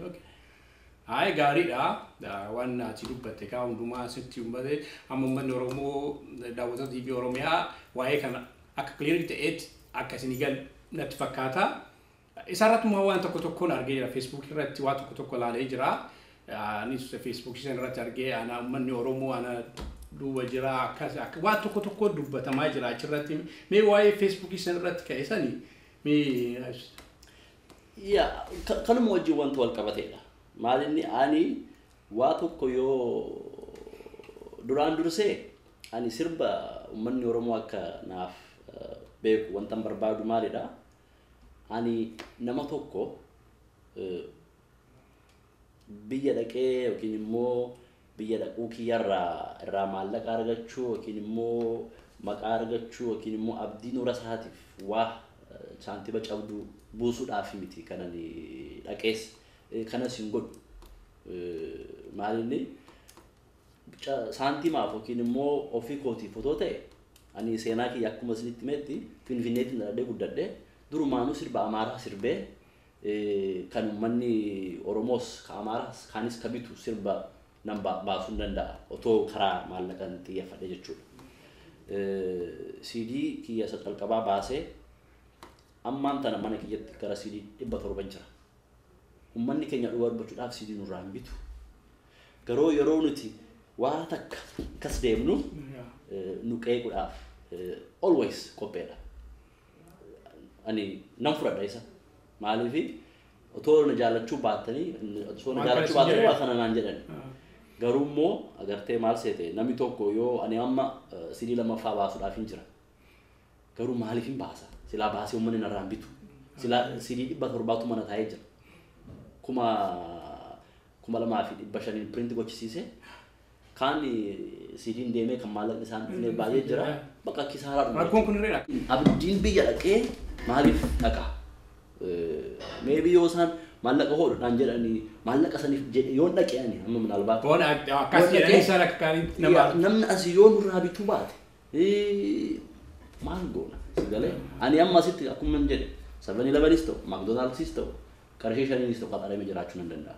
[SPEAKER 1] Hayi gaariidha. Waan ati dubbatte kaa hundumaa asitti uummate amma uummanni Oromoo daawwattoota TV Oromiyaa waa'ee kana akka clear ta'etti akka isinii gal natti fakkaata. Isarrattumaa waan tokko tokkoon argee jira. Facebook irratti waan tokko tokko ilaalee jira. Anis Facebook isan irratti argee ana uummanni Oromoo ana duuba jira akkas akka waan tokko tokko dubbatamaa jira achirratti. Mee waa'ee Facebook isan irratti ka'e sani mee?
[SPEAKER 3] Yaa, kanuma wajjin wanta wal qabateedha. Maal inni ani waa tokko yoo duraan dursee ani sirba uummanni Oromoo akka naaf beeku wanta barbaadu maalidha? Ani nama tokko biyya dhaqee yookiin immoo biyya dhaquu kiyyarraa irraa maallaqa argachuu yookiin immoo maqaa argachuu yookiin immoo abdii nura isaatiif waa saantima cabduu buusuudhaaf miti kan ani dhaqees kanas hin godhu. Maal inni saantimaaf yookiin immoo ofii kootiif otoo ta'e ani seenaa kiyya akkuma isinitti himetti Finfinneetti dhaladhee guddadhee durumaanuu sirba Amaaraa sirbee kan uummanni Oromoos ka Amaaraas kaanis ka bitu sirba nan baasuu hin danda'a otoo karaa maallaqaan xiyyeeffadhe jechuudha. CD kiyya isa calqabaa baasee ammaan tana mana kiyyatti gara CD 700 jira. Uummanni keenya dhugaa dubbachuudhaaf CD nurraa hin bitu. Garuu yeroo nuti waa takka akkas deemnu nu qeequudhaaf always qopheedha. Ani nan fudhadha isa. Maaliif otoo na jaallachuu baattanii osoo na jaallachuu baattanii waa kana naan jedhan. Garuu immoo agartee maal seete namni tokko yoo ani amma CD lammaffaa baasuudhaaf hin jira. Garuu maaliif hin baasa? Silaa baasee uummanni narraa hin bitu. Silaa CD 700 mana taa'ee jira. 2500 print gochisiise. Kaan CD'n deemee kan maallaqni isaan dhufne baay'ee jira. Bakka kisaaraa dhume.
[SPEAKER 1] Rakkoon kun irreedha.
[SPEAKER 3] Abdiin biyya dhaqee maaliif dhaqa? Maybe yoo isaan maallaqa hodhuudhaan jedhanii maallaqa saniif jedhe yoon dhaqee ani amma minaalbaat.
[SPEAKER 1] Boona akkas jedhanii isaan akka gaariitti nama.
[SPEAKER 3] Namni asii yoo nurraa bituu baate maal goona? Galee ani amma asitti akkuma hin jedhe 7-Elevenis ta'u McDonald'sis ta'u qarshii 5nis ta'u qaxaramee jiraachuu nan danda'a.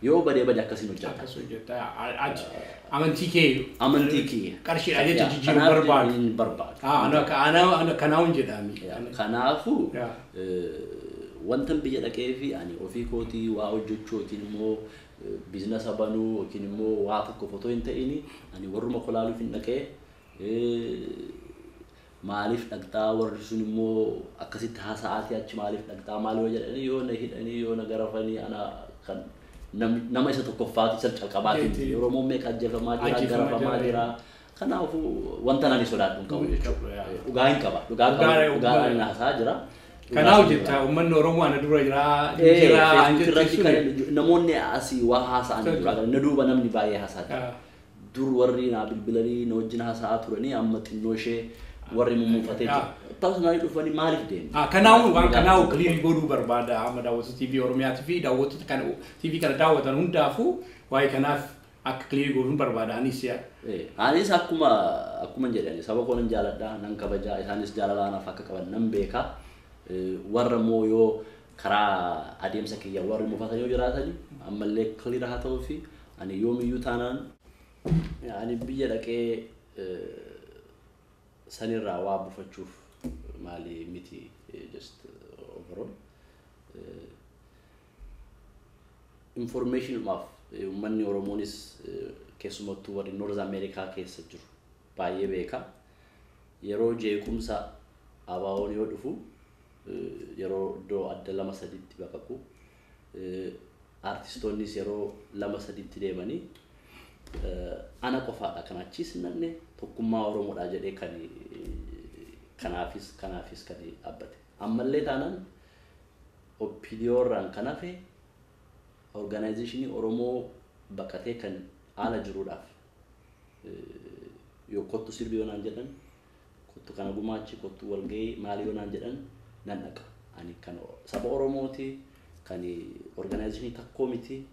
[SPEAKER 3] Yoo badee badee akkasiin hojjeta.
[SPEAKER 1] Akkas hojjeta. Amantii kee.
[SPEAKER 3] Amantii kee.
[SPEAKER 1] Qarshiidha jecha jijjiiruu barbaadu.
[SPEAKER 3] Hin barbaadu.
[SPEAKER 1] Ana kanaafuu hin jedhami.
[SPEAKER 3] Kanaafuu wantan biyya dhaqee fi ani ofii kootii waa hojjechuu yookiin immoo biizinasa banuu yookiin immoo waa tokko otoo hin ta'in ani warruma kolaaluuf hin dhaqee maaliif dhaqxaa warri sun immoo akkasitti haasa'aatii achi maaliif dhaqxaa maal yoo jedhanii yoo na hidhanii yoo na garafanii ana kan nama isa tokkoffaati isa calqabaatiin Oromoon meeqa ajjeefamaa jira garafamaa jira. Kanaafuu wanta nani sodaadhu hin qabu jechuudha. Dhugaa hin qaba. Dhugaa qaba. Dhugaa ani haasaa jira.
[SPEAKER 1] Kanaaf jetta uummanni Oromoo ana dura jira jira
[SPEAKER 3] namoonni asii waa haasa'an jira. Na duuba namni baay'ee haasaa jira. Dur warri na bilbilanii na wajjin haasa'aa turanii amma xinnoo ishee warri mummuufatee jiru. Personally dhufanii maaliif deemu?
[SPEAKER 1] Kanaafuu waan kanaafuu clear godhuu barbaada amma daawwattoota TV Oromiyaatii fi daawwattoota kana TV kana daawwatan hundaafuu waa'ee kanaaf akka clear godhuun barbaada anis yaa.
[SPEAKER 3] Anis akkuma jedhani saba koo nan jaaladha nan kabajaa isaanis jaalala anaaf akka qaban nan beeka. Warra immoo yoo karaa adeemsa kiyya warri muufatan yoo jiraatani ammallee clear haa ta'uu fi ani yoomiyyuu taanaan ani biyya dhaqee sanirraa waa buufachuuf maali miti just overall information maaf uummanni Oromoonis keessumattuu warri North America keessa jiru baay'ee beeka. Yeroo jeequmsa ABO'n yoo dhufu yeroo iddoo adda 2-3tti baqaqu artistoonnis yeroo 2-3tti deemanii ana qofaadha kan achiis nanne tokkummaa Oromoodha jedhee kan kanaafis kan dhaabbate. Ammallee taanaan OPDO-rraan kan hafe organizationii Oromoo baqatee kan haala jiruudhaaf yoo kottu sirbi yoo naan jedhan kottu kana gumaachi kottu walgahii maali yoo naan jedhan nan dhaqa. Ani kan saba Oromooti kan organizationii takkoo miti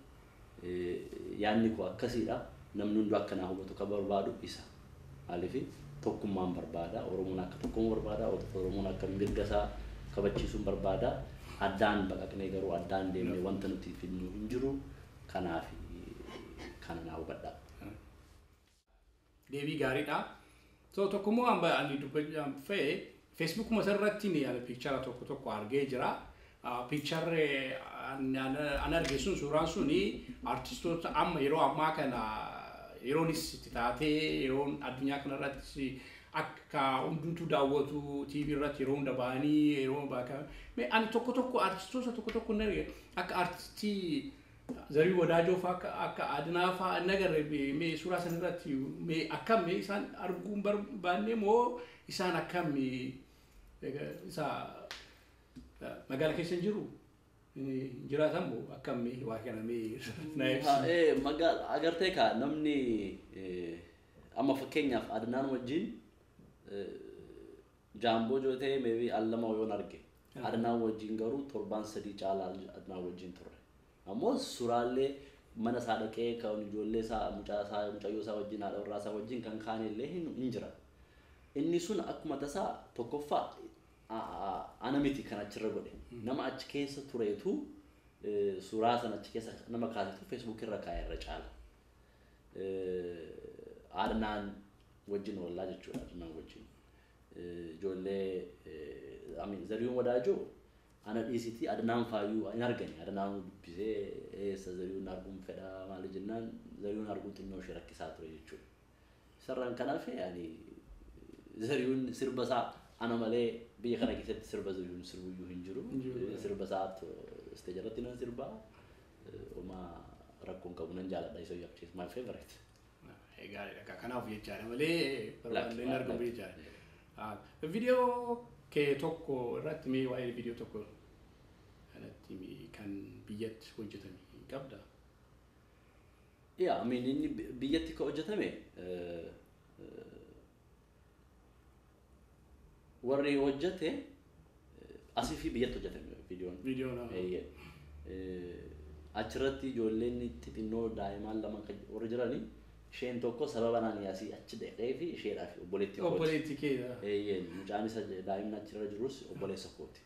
[SPEAKER 3] yaadni koo akkasiidha. Namni hunduu akka naa hubatu kan barbaadu isa. Maaliif tokkummaan barbaada Oromoon akka tokkoon barbaada Oromoon akka mirga isaa kabachiisuun barbaada. Addaan baqaqnee garuu addaan deemnee wanta nuti fidnu hin jiru. Kanaaf kana naa hubadhaa.
[SPEAKER 1] Deebii gaariidha. So tokkommoo ani dubbachaa fe'e Facebookuma irratti ni ani picture tokko tokko argee jira. Picture an arge sun suuraan suni artistoota amma yeroo ammaa kana yeroonis itti taatee yeroon addunyaa kanarratti akka hundumtuu daawwatu TV irratti yeroo hunda ba'anii yeroo bakka mee ani tokko tokko artistoota tokko tokko hin arge akka artistii Zarihuun Wadaajoo fa'aa akka Adinaa fa'aa hin agarre mee suuraa sana irratti mee akkam mee isaan arguun barbaanne moo isaan akkam isa magaala keessa hin jiru jiraatan moo akkam mee waa kana mee na ibsi.
[SPEAKER 3] Magaala agartee kaa namni amma fakkeenyaaf Adinaan wajjin jaamboo joo ta'e maybe al lama yoon arge. Adinaan wajjin garuu torbaan 3 caalaa Adinaan wajjin turre. Ammoo suuraalee mana isaa dhaqee kan ijoollee isaa mucaa isaa mucayyoo isaa wajjin haadha warraa isaa wajjin kan kaan illee hin jira. Inni sun akkuma tasaa tokkoffaa ana miti kan achirra godhe. Nama achi keessa tureetu suuraa sana achi keessa nama kaasetu Facebook irra kaa'e irra caala. Adnaan wajjin ollaa jechuudha Adnaan wajjin. Ijoollee Zarihuun Wadaajoo ana dhiisitii Adnaan faayyuu hin argani. Adnaan dubbisee eessa Zarihuun arguun fedhaa maali jennaan Zarihuun arguun xinnoo ishee rakkisaa ture jechuudha. Sarraan kanaaf ani Zarihuun sirba isaa ana malee biyya kana keessatti sirba Zarihuun sirbuyyuu hin jiru. Sirba isaa isteeja irratti nan sirbaa. Homaa rakkoon qabu nan jaaladha isa iyyuu actually my favorite.
[SPEAKER 1] Gaariidha. Kanaaf jechaadha malee barbaadne hin argamu jechaadha. Viidiyoo kee tokko irratti mee waa'ee viidiyoo tokko kanatti kan biyyatti hojjetame hin qabdaa?
[SPEAKER 3] Yeah, I mean inni biyyatti kan hojjetame warri hojjete asii fi biyyatti hojjetame viidiyoon.
[SPEAKER 1] Viidiyoon.
[SPEAKER 3] Achirratti ijoolleen xixinnoo daa'imaan lama warri jiranii isheen tokko sababa naan asii achi dhaqee fi isheedhaaf obboleettii kooti.
[SPEAKER 1] Obboleettii kee.
[SPEAKER 3] Mucaan isa daa'imni achirra jirus obboleessa kooti.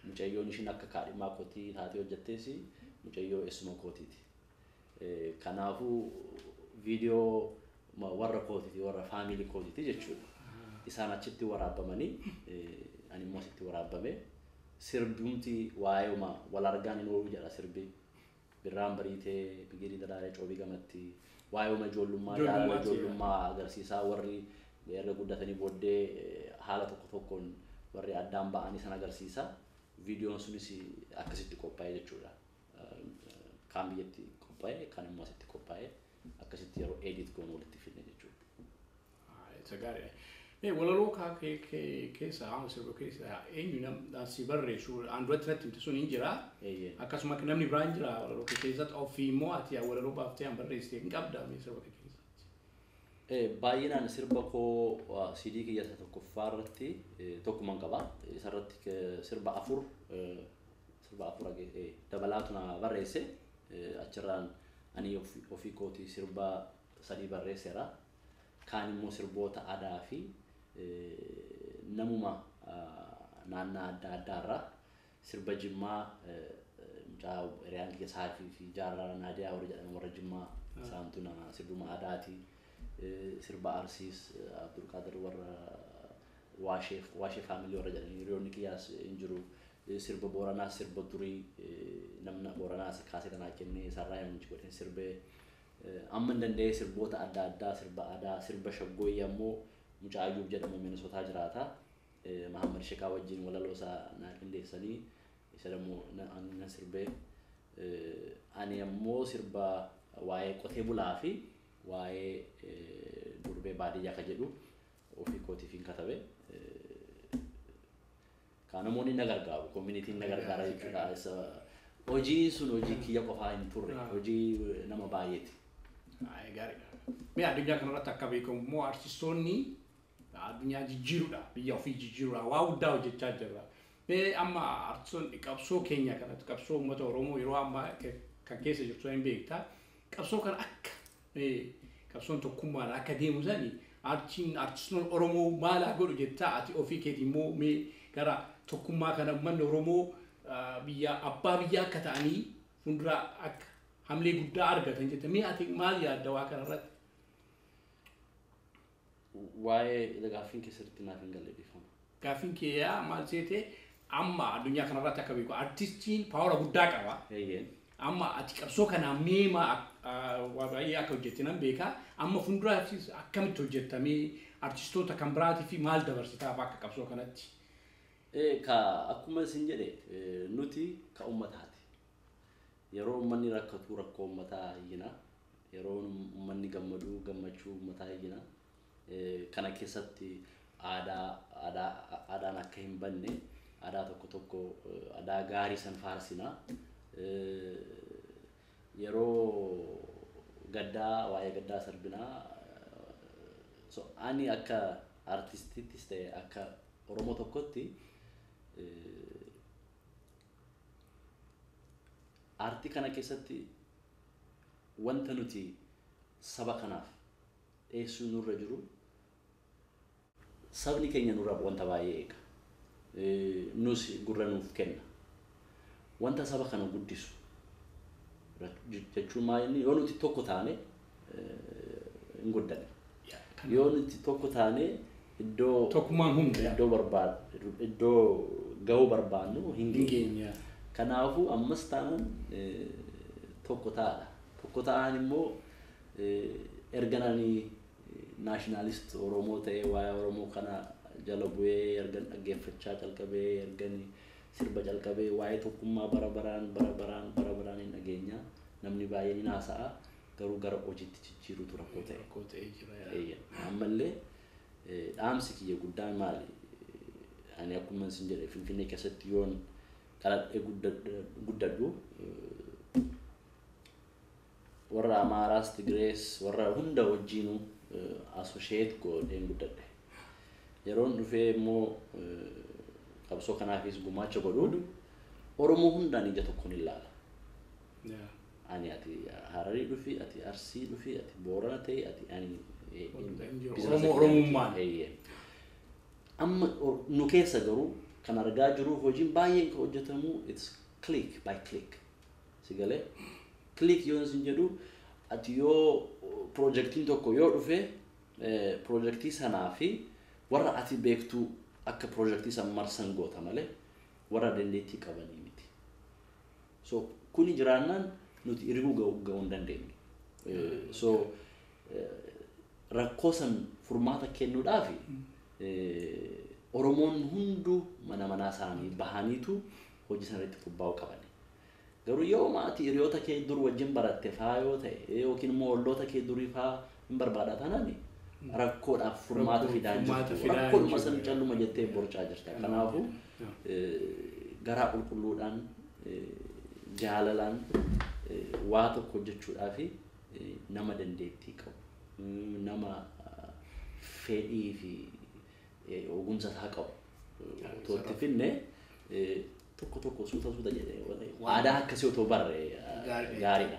[SPEAKER 3] Mucayyoon ishiin akka kaadhimaa kootii taatee hojjettees mucayyoo eessuma kootiiti. Kanaafuu viidiyoo warra kootiiti warra faamilii kootiiti jechuudha. Isaan achitti waraabamanii ani immoo asitti waraabame sirbumti waa'eema wal argaan hin oolu jedha sirbi. Birraan bariitee biqilii daraaree coobii gamatti waa'eema ijoollummaa jaalala ijoollummaa agarsiisaa warri erga guddatanii booddee haala tokko tokkoon warri addaan ba'anii san agarsiisa. Viidiyoon sunis akkasitti qophaa'e jechuudha. Kaan biyyatti qophaa'e kaan immoo asitti qophaa'e akkasitti yeroo edit goonu walitti fidne jechuudha.
[SPEAKER 1] Isa gaariidha. Mee walaloo keessa haa sirba keessa eenyu nam si barreessu aan duratti natti himte sun hin jira. Akkasuma namni biraan hin jira walaloo keessatti ofii immoo ati walaloo baaftee aan barreessite hin qabdaa mee sirba keessatti.
[SPEAKER 3] Baay'inaan sirba koo CD kiyya isa tokkoffaa irratti tokkuman qaba. Isarratti sirba afur dabalaatu na barreesse. Achirraan ani ofii kootii sirba 3 barreesseera. Kaan immoo sirboota aadaa fi namuma naannaa adda addaarraa sirba Jimmaa mucaa hiriyaan kiyya Saafii fi Jaarraa Naadiyaa warra jedhaman warra Jimmaa isaantu na sirbuma aadaati. Sirba Arsiis Abdulqaadir warra Waashee faamilii warra jedhan hiriyoonni kiyyaas hin jiru. Sirba Booranaas sirba durii namna Booranaas kaasee tanaa kennee isaarraa yemmuu godheen sirbee amma hin danda'ee sirboota adda addaa sirba aadaa sirba shaggooyyaa immoo mucaa Ayyuub jedhamu Minisootaa jiraata. Mahammad Shekaa wajjin walaloo isaa naa qindeessanii isa immoo nan sirbee ani ammoo sirba waa'ee qotee bulaa fi waa'ee durbee baadiyyaa ka jedhu ofii kootiif hin katabe. Kaan namoonni na gargaaru, koominitiin na gargaara jechuudha. Hojiin sun hojii kiyya qofaa hin turre, hojii nama baay'eeti.
[SPEAKER 1] Gaariidha. Mee addunyaa kanarratti akka beekamu immoo artistoonni addunyaa jijjiiruudha, biyya ofii jijjiiruudha, waa guddaa hojjechaa jirra. Mee amma artistoonni qabsoo keenya kanatti qabsoo uummata Oromoo yeroo ammaa kan keessa jirtu hin beektaa. Qabsoo kana akka qabsoon tokkummaan akka deemu sani artistoonni Oromoo maal haa godhu jettaa ati ofii keetii immoo mee gara tokkummaa kana uummanni Oromoo biyya abbaa biyyaa akka ta'anii fuuldura akka Hamlee guddaa argatan jette. Mee ati maal yaadda waa kanarratti?
[SPEAKER 3] Waa'ee gaaffiin keessatti naaf hin galle, dhiifama.
[SPEAKER 1] Gaaffiin kiyyaa maal seete, amma addunyaa kanarratti akka beeku artistiin power guddaa qaba. Amma ati qabsoo kanaa meema waa baay'ee akka hojjette nan beeka. Amma fuulduraattis akkamitti hojjettamee artistoota kan biraatii fi maal dabarsitaaf akka qabsoo kanatti?
[SPEAKER 3] Ka akkuma isin jedhe, nuti ka ummataati. Yeroo uummanni rakkatu rakkoo uummataa iyyina. Yeroo uummanni gammadu gammachuu uummataa iyyina. Kana keessatti aadaan akka hin banne aadaa tokko tokko, aadaa gaarii san faarsina. Yeroo gaddaa waa'ee gaddaa sarbinaa. So ani akka artistiittis ta'e akka Oromoo tokkotti aartii kana keessatti wanta nuti saba kanaaf dhiyeessuu nurra jiru, sabni keenya nurra wanta baay'ee eega. Nus gurra nuuf kenna. Wanta saba kana guddisu jechuun maal, inni yoo nuti tokko taane hin guddanne. Yoo nuti tokko taane iddoo
[SPEAKER 1] Tokkummaan humna.
[SPEAKER 3] iddoo barbaadu, iddoo gahuu barbaannu hin
[SPEAKER 1] Hin
[SPEAKER 3] geenye.
[SPEAKER 1] geenye.
[SPEAKER 3] Kanaafuu ammas taanaan tokko ta'aadha. Tokko ta'an immoo erga ani nationalist Oromoo ta'ee waa'ee Oromoo kana jala bu'ee, ergan dhaggeeffachaa calqabee, ergan sirba calqabee, waa'ee tokkummaa bara baraan bara baraan bara baraan hin dhageenya. Namni baay'een hin haasa'a, garuu gara hojiitti jijjiiruutu rakkoo ta'e.
[SPEAKER 1] Rakkoo ta'ee jira.
[SPEAKER 3] Eeyyan. Ammallee dhaamsi kiyya guddaan maali? Ani akkuma isin jedhe Finfinnee keessatti yoon dhaladhee guddadhu, warra Amaaraas, Tigirees, warra hunda wajjinuu associate godheen guddadhe. Yeroon dhufee immoo qabsoo kanaafis gumaacha godhu, Oromoo hundaan ija tokkoon ilaala. Ani ati Hararii dhufi, ati Arsii dhufi, ati Boorana ta'e, ati ani
[SPEAKER 1] Oromoo Oromummaan.
[SPEAKER 3] Eeyyee. Amma nu keessa garuu kan argaa jiru hojiin baay'een kan hojjetamu it's click by click. Si galee, click yoo isin jedhu, ati yoo piroojeektiin tokko yoo dhufe, piroojeektii sanaa fi warra ati beektu akka piroojeektii san marsan goota malee warra dandeettii qabanii miti. So kuni jiraannaan nuti hirguu ga'uu hin dandeenyu. So rakkoo san furmaata kennuudhaaf Oromoon hunduu mana manaa isaanii bahaniitu hojii sana irratti bobba'uu qaban. Garuu yoo maatii hiriyoota kee dur wajjin baratte faa yoo ta'e, yookiin immoo olloota kee durii faa hin barbaada taanaan, rakkoodhaaf furmaata fidaa hin
[SPEAKER 1] Furmaata
[SPEAKER 3] jirtu.
[SPEAKER 1] fidaa hin
[SPEAKER 3] Rakkoodhuma
[SPEAKER 1] jiru.
[SPEAKER 3] san calluma jettee borcaa jirta. Kanaafuu garaa qulqulluudhaan, jaalalaan waa tokko hojjechuudhaaf nama dandeettii qabu, nama fedhii fi ogumsa isaa qabu otoo itti finne, tokko tokko suuta suuta jedhee aadaa akkasii otoo barre
[SPEAKER 1] Gaariidha.
[SPEAKER 3] gaariidha.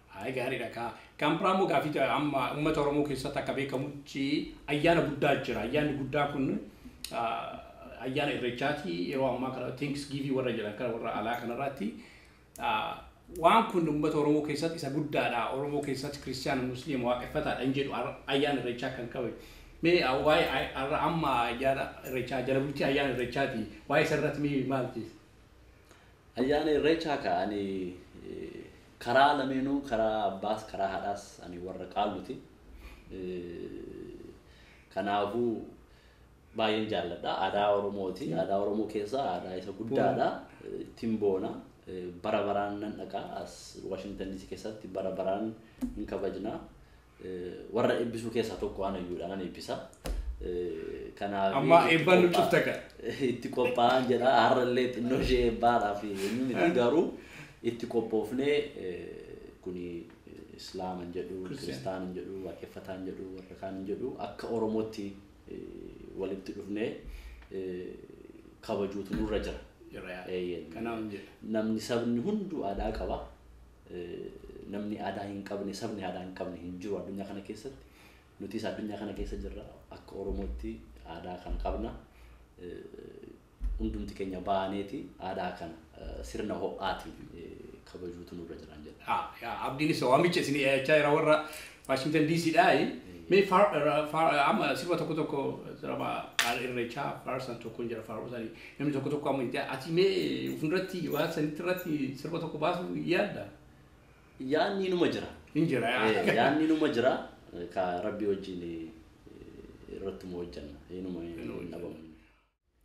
[SPEAKER 1] Hayi, gaariidha kaa. Kan biraa immoo gaaffii amma uummata Oromoo keessatti akka beekamutti ayyaana guddaa jira. Ayyaanni guddaa kun ayyaana Irreechaati. Yeroo ammaa kana Thanksgiving warra jedhan kana warra alaa kanarratti waan kun uummata Oromoo keessatti isa guddaadha. Oromoo keessatti kiristiyaana, musliima, waaqeffataadha hin jedhu ayyaana Irreechaa kan qabe. Mee waa'ee har'a amma ayyaana Irreechaa, jala bultii ayyaana Irreechaati. Waa'ee isarratti mee maal jettu?
[SPEAKER 3] Ayyaana Irreechaa ka ani karaa lameenuu, karaa abbaas karaa haadhaas, ani warra qaalluti. Kanaafuu baay'een jaalladha. Aadaa Oromooti. Aadaa Oromoo keessaa aadaa isa guddaadha. Ittiin boona. Bara baraan nan dhaqa. As Washington DC keessatti bara baraan hin kabajna. Warra eebbisuu keessaa tokko ana iyyuudha, nan eebbisa. Kanaaf
[SPEAKER 1] Amma eebbaan nu cufta ka.
[SPEAKER 3] Itti qophaa'an jedha. Har'allee xinnoo ishee eebbaadhaaf eenyu miti, garuu itti qophoofnee, kuni islaama hin jedhu, kiristaana hin jedhu, waaqeffataa hin jedhu, warra kaan hin jedhu, akka Oromootti walitti dhufnee kabajuutu nurra jira.
[SPEAKER 1] Jira yaa.
[SPEAKER 3] Eeyyeen.
[SPEAKER 1] Kanaaf hin jedhu.
[SPEAKER 3] Namni, sabni hunduu aadaa qaba. Namni aadaa hin qabne, sabni aadaa hin qabne hin jiru addunyaa kana keessatti. Nutis addunyaa kana keessa jirra. Akka Oromootti aadaa kan qabna. Hundumti keenya baaneeti aadaa kana sirna ho'aatiin kabajuutu nurra jiran jedha.
[SPEAKER 1] Abdiinis waamicha isin dhiyaachaa jira warra Washington DC dhaa. Mee amma sirba tokko tokko sirba irreechaa faarsan tokko jira faarsan namni tokko tokko amma ati mee fuulduratti waan sanitti irratti sirba tokko baasuu yaadda?
[SPEAKER 3] Yaadni numa jira.
[SPEAKER 1] Hin jira.
[SPEAKER 3] Yaadni numa jira. Ka Rabbi wajjin irrattuma hojjanna. Inuma hin dhabamu.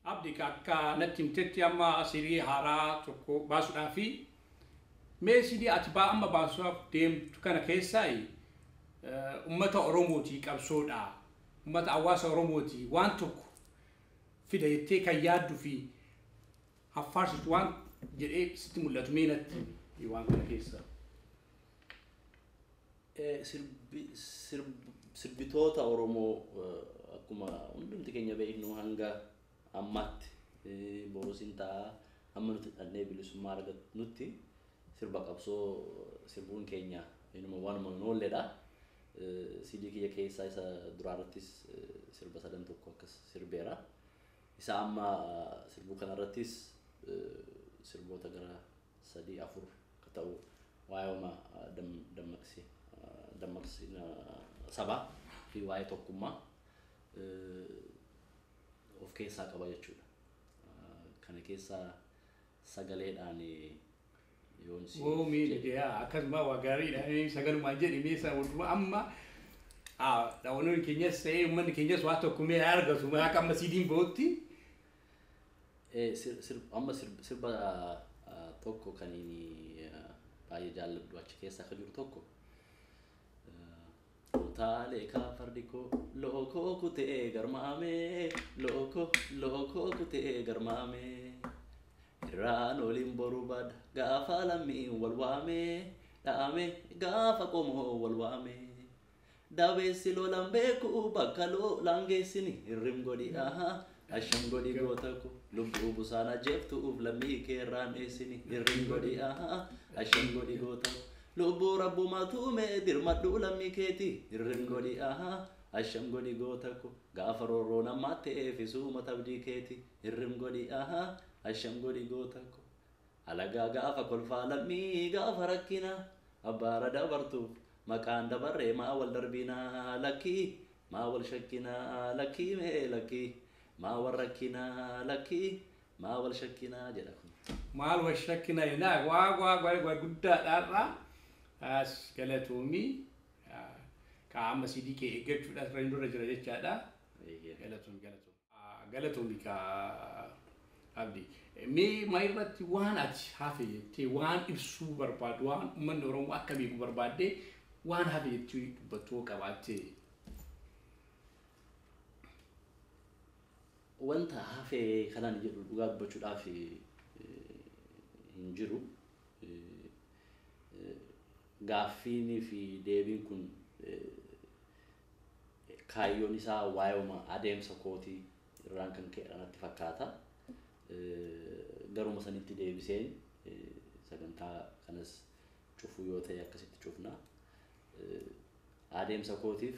[SPEAKER 1] Abdi akka natti himtetti amma sirii haaraa tokko baasuudhaafi mee sidii ati amma baasuudhaaf deemtu kana keessaa uummata Oromootii qabsoodha. Uummata hawaasa Oromootii waan tokko fida jettee kan yaadduu fi haffaarsitu waan jedhee sitti mul'atu mee natti waan kana keessa.
[SPEAKER 3] Sirbitoota Oromoo akkuma hundumti keenya beeknu hanga ammaatti boruusin ta'a amma nuti dhannee bilisummaa argannutti sirba qabsoo sirbuun keenya inuma waanuma hin oolledha. CD kiyya keessaa isa duraarrattis sirba sadan tokko akkas sirbeera. Isa amma sirbuu kanarrattis sirboota gara 3-4 akka ta'u waa'ee dammaqsina sabaa fi waa'ee tokkummaa of keessaa qaba jechuudha. Kana keessaa sagaleedhaan yoon si.
[SPEAKER 1] Oo mee akkasuma waa gaariidha sagalumaan jedhi mee isa waluma amma daawwannoon keenyas ta'ee uummanni keenyas waa tokko mee argatu akka amma siidiin bahutti.
[SPEAKER 3] Amma sirba tokko kan inni baay'ee jaalladhu achi keessa akka jiru tokko. Utaalee kaafardi koo lookoo kutee garmaamee lookoo kutee garmaamee irraan oliin boruu baada gaafa lammiin wal waamee dhaame gaafa qomoo wal waamee dabeessi lolaan beeku bakka lolaan geessini hirrim godhi asham godhi goota ko lubbuu busaana jeeftuuf lammii keerraan dheessini hirrim godhi asham godhi goota ko. Lubbuu rabbuma tuume dirmadhu lammii keeti hirrim godhi asham godhi goota ko gaafa roorroo namaa ta'eef isuma tabdii keeti hirrim godhi asham godhi goota ko alagaa gaafa kolfaa lammii gaafa rakkina abbaara dabartuuf maqaan dabarree maa wal darbinaa lakkii maa wal shakkinaa lakkii mee lakkii maa wal rakkinaa lakkii maa wal shakkinaa jedha kun.
[SPEAKER 1] Maal wal shakkinaa jennaa waa waa waa guddaadhaarraa. As galatoomii ka amma sidii kee eeggachuudhaaf irra dura jira jechaadha. Galatoomii ka Abdi. Mee maa irratti waan ati hafe jettee waan ibsuu barbaadu waan uummanni Oromoo akka beeku barbaadde waan hafe jettee dubbattuu qabaatte.
[SPEAKER 3] Wanta hafe kanaan jedhu dhugaa dubbachuudhaaf hin jiru. Gaaffiinii fi deebiin kun kaayyoon isaa waa'ee adeemsa kootii irraan kan ka'e natti fakkaata. Garuma sanitti deebiseen sagantaa kanas cufuu yoo ta'e akkasitti cufna. Adeemsa kootiif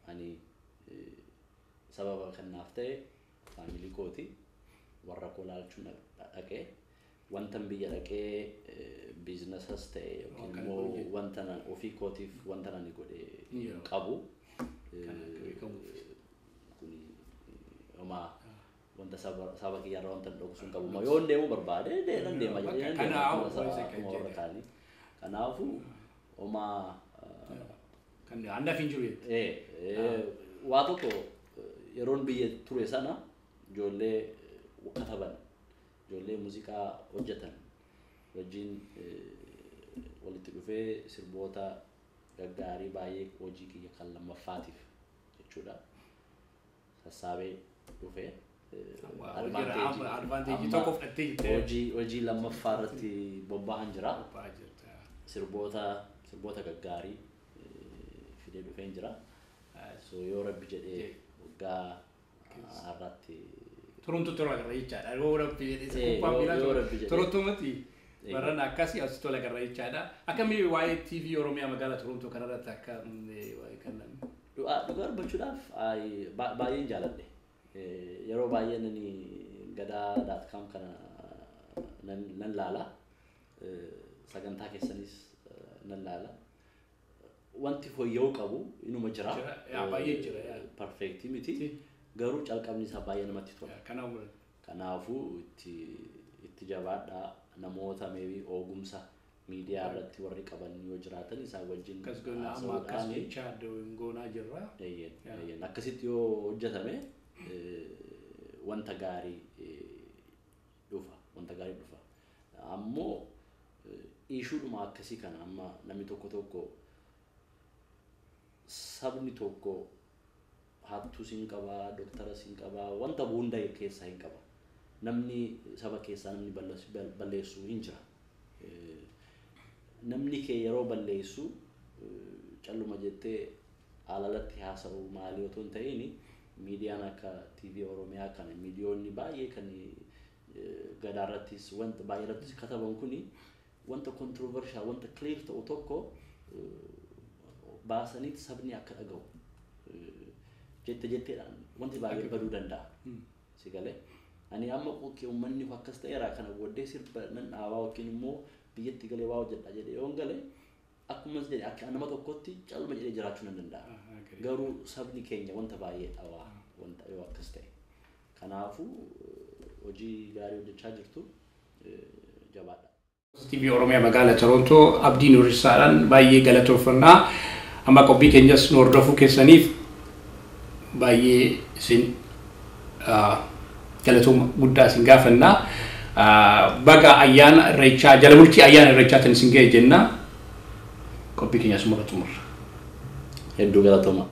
[SPEAKER 3] ani sababa kanaaf ta'e faamilii kootii warra koo laalchuun dhaqee wantan biyya dhaqee biizinasas ta'e yookiin immoo wanta ofii kootiif wanta ani godhe qabu. Kuni homaa wanta saba kiyyarraa wanta dhoksu hin qabu. Yoo deemuu barbaade nan deema jedhee nan deema warra kaanii. Kanaafuu homaa.
[SPEAKER 1] Kan handaaf hin jiru
[SPEAKER 3] jettee. Waa tokko yeroon biyya ture sana ijoollee kataban ijoollee muuziqaa hojjetan wajjin walitti dhufee sirboota gaggaarii baay'ee hojii kiyya kan lammaffaatiif jechuudha. Sassaabee dhufee.
[SPEAKER 1] Advanteejii tokko fudhattee jirte.
[SPEAKER 3] Hojii lammaffaa irratti bobba'an jira. Sirboota gaggaarii fidee dhufeen jira. So yoo Rabbi jedhee waggaa har'aatti.
[SPEAKER 1] Toronto tola agarra jechaadha. Yoo Rabbi jedhee kubbaa miilaa Torontomatti barana akkasii as tola agarra jechaadha. Akkamii waa'ee TV Oromiyaa magaalaa Torontoo kanarratti akka waa'ee kanaan.
[SPEAKER 3] Dhugaa dubbachuudhaaf baay'een jaaladhe. Yeroo baay'ee nani Gadaa.com kana nan laala. Sagantaa keessanis nan laala. Wanti fooyya'uu qabu inuma jira.
[SPEAKER 1] Baay'ee jira.
[SPEAKER 3] Perfect miti. Garuu calqabni isaa baay'ee namatti tola. Kanaafuu itti jabaadhaa namoota maybe ogumsa miidiyaa irratti warri qaban yoo jiraatan isaan wajjin
[SPEAKER 1] amma akkas jechaa goonaa jirra.
[SPEAKER 3] Akkasitti yoo hojjetame wanta gaarii dhufa. Wanta gaarii dhufa. Ammoo ishuudhuma akkasii kana amma namni tokko tokko sabni tokko hattuus hin qabaa, doktaras hin qabaa, wanta hunda keessaa hin qaba. Namni saba keessaa namni balleessu hin jira. Namni kee yeroo balleessu calluma jettee alalatti haasa'u maalii otoo hin ta'in miidiyaan akka TV Oromiyaa kana miidiyoonni baay'ee kan gadaa irrattis wanta baay'ee irrattis kataban kuni wanta controversial wanta clear ta'u tokko baasaniit sabni akka dhaga'u jette jetteedhaan wanti baay'ee baduu danda'a. Si galee ani amma qoqqee uummanni akkas ta'eera kana booddee sirba nan dhaabaa yookiin immoo biyyatti galee waa hojjedha jedhee yoon galee akkuma jedhe akka nama tokkotti calluma jedhee jiraachuu nan danda'a. Garuu sabni keenya wanta baay'ee dhabaa wanta yoo akkas ta'e. Kanaafuu hojii gaarii hojjechaa jirtu jabaadha.
[SPEAKER 1] TV Oromiyaa magaalaa Torontoo Abdii Nuurisaadhaan baay'ee galatoofannaa. Amma qophii keenyas nu hordofuu keessaniif baay'ee isin galatooma guddaa isin gaafannaa. Baga ayyaana irreechaa jala bultii ayyaana irreechaatiin isin ga'e jenna. Qophii keenya asuma xumurra.
[SPEAKER 3] Hedduu galatooma.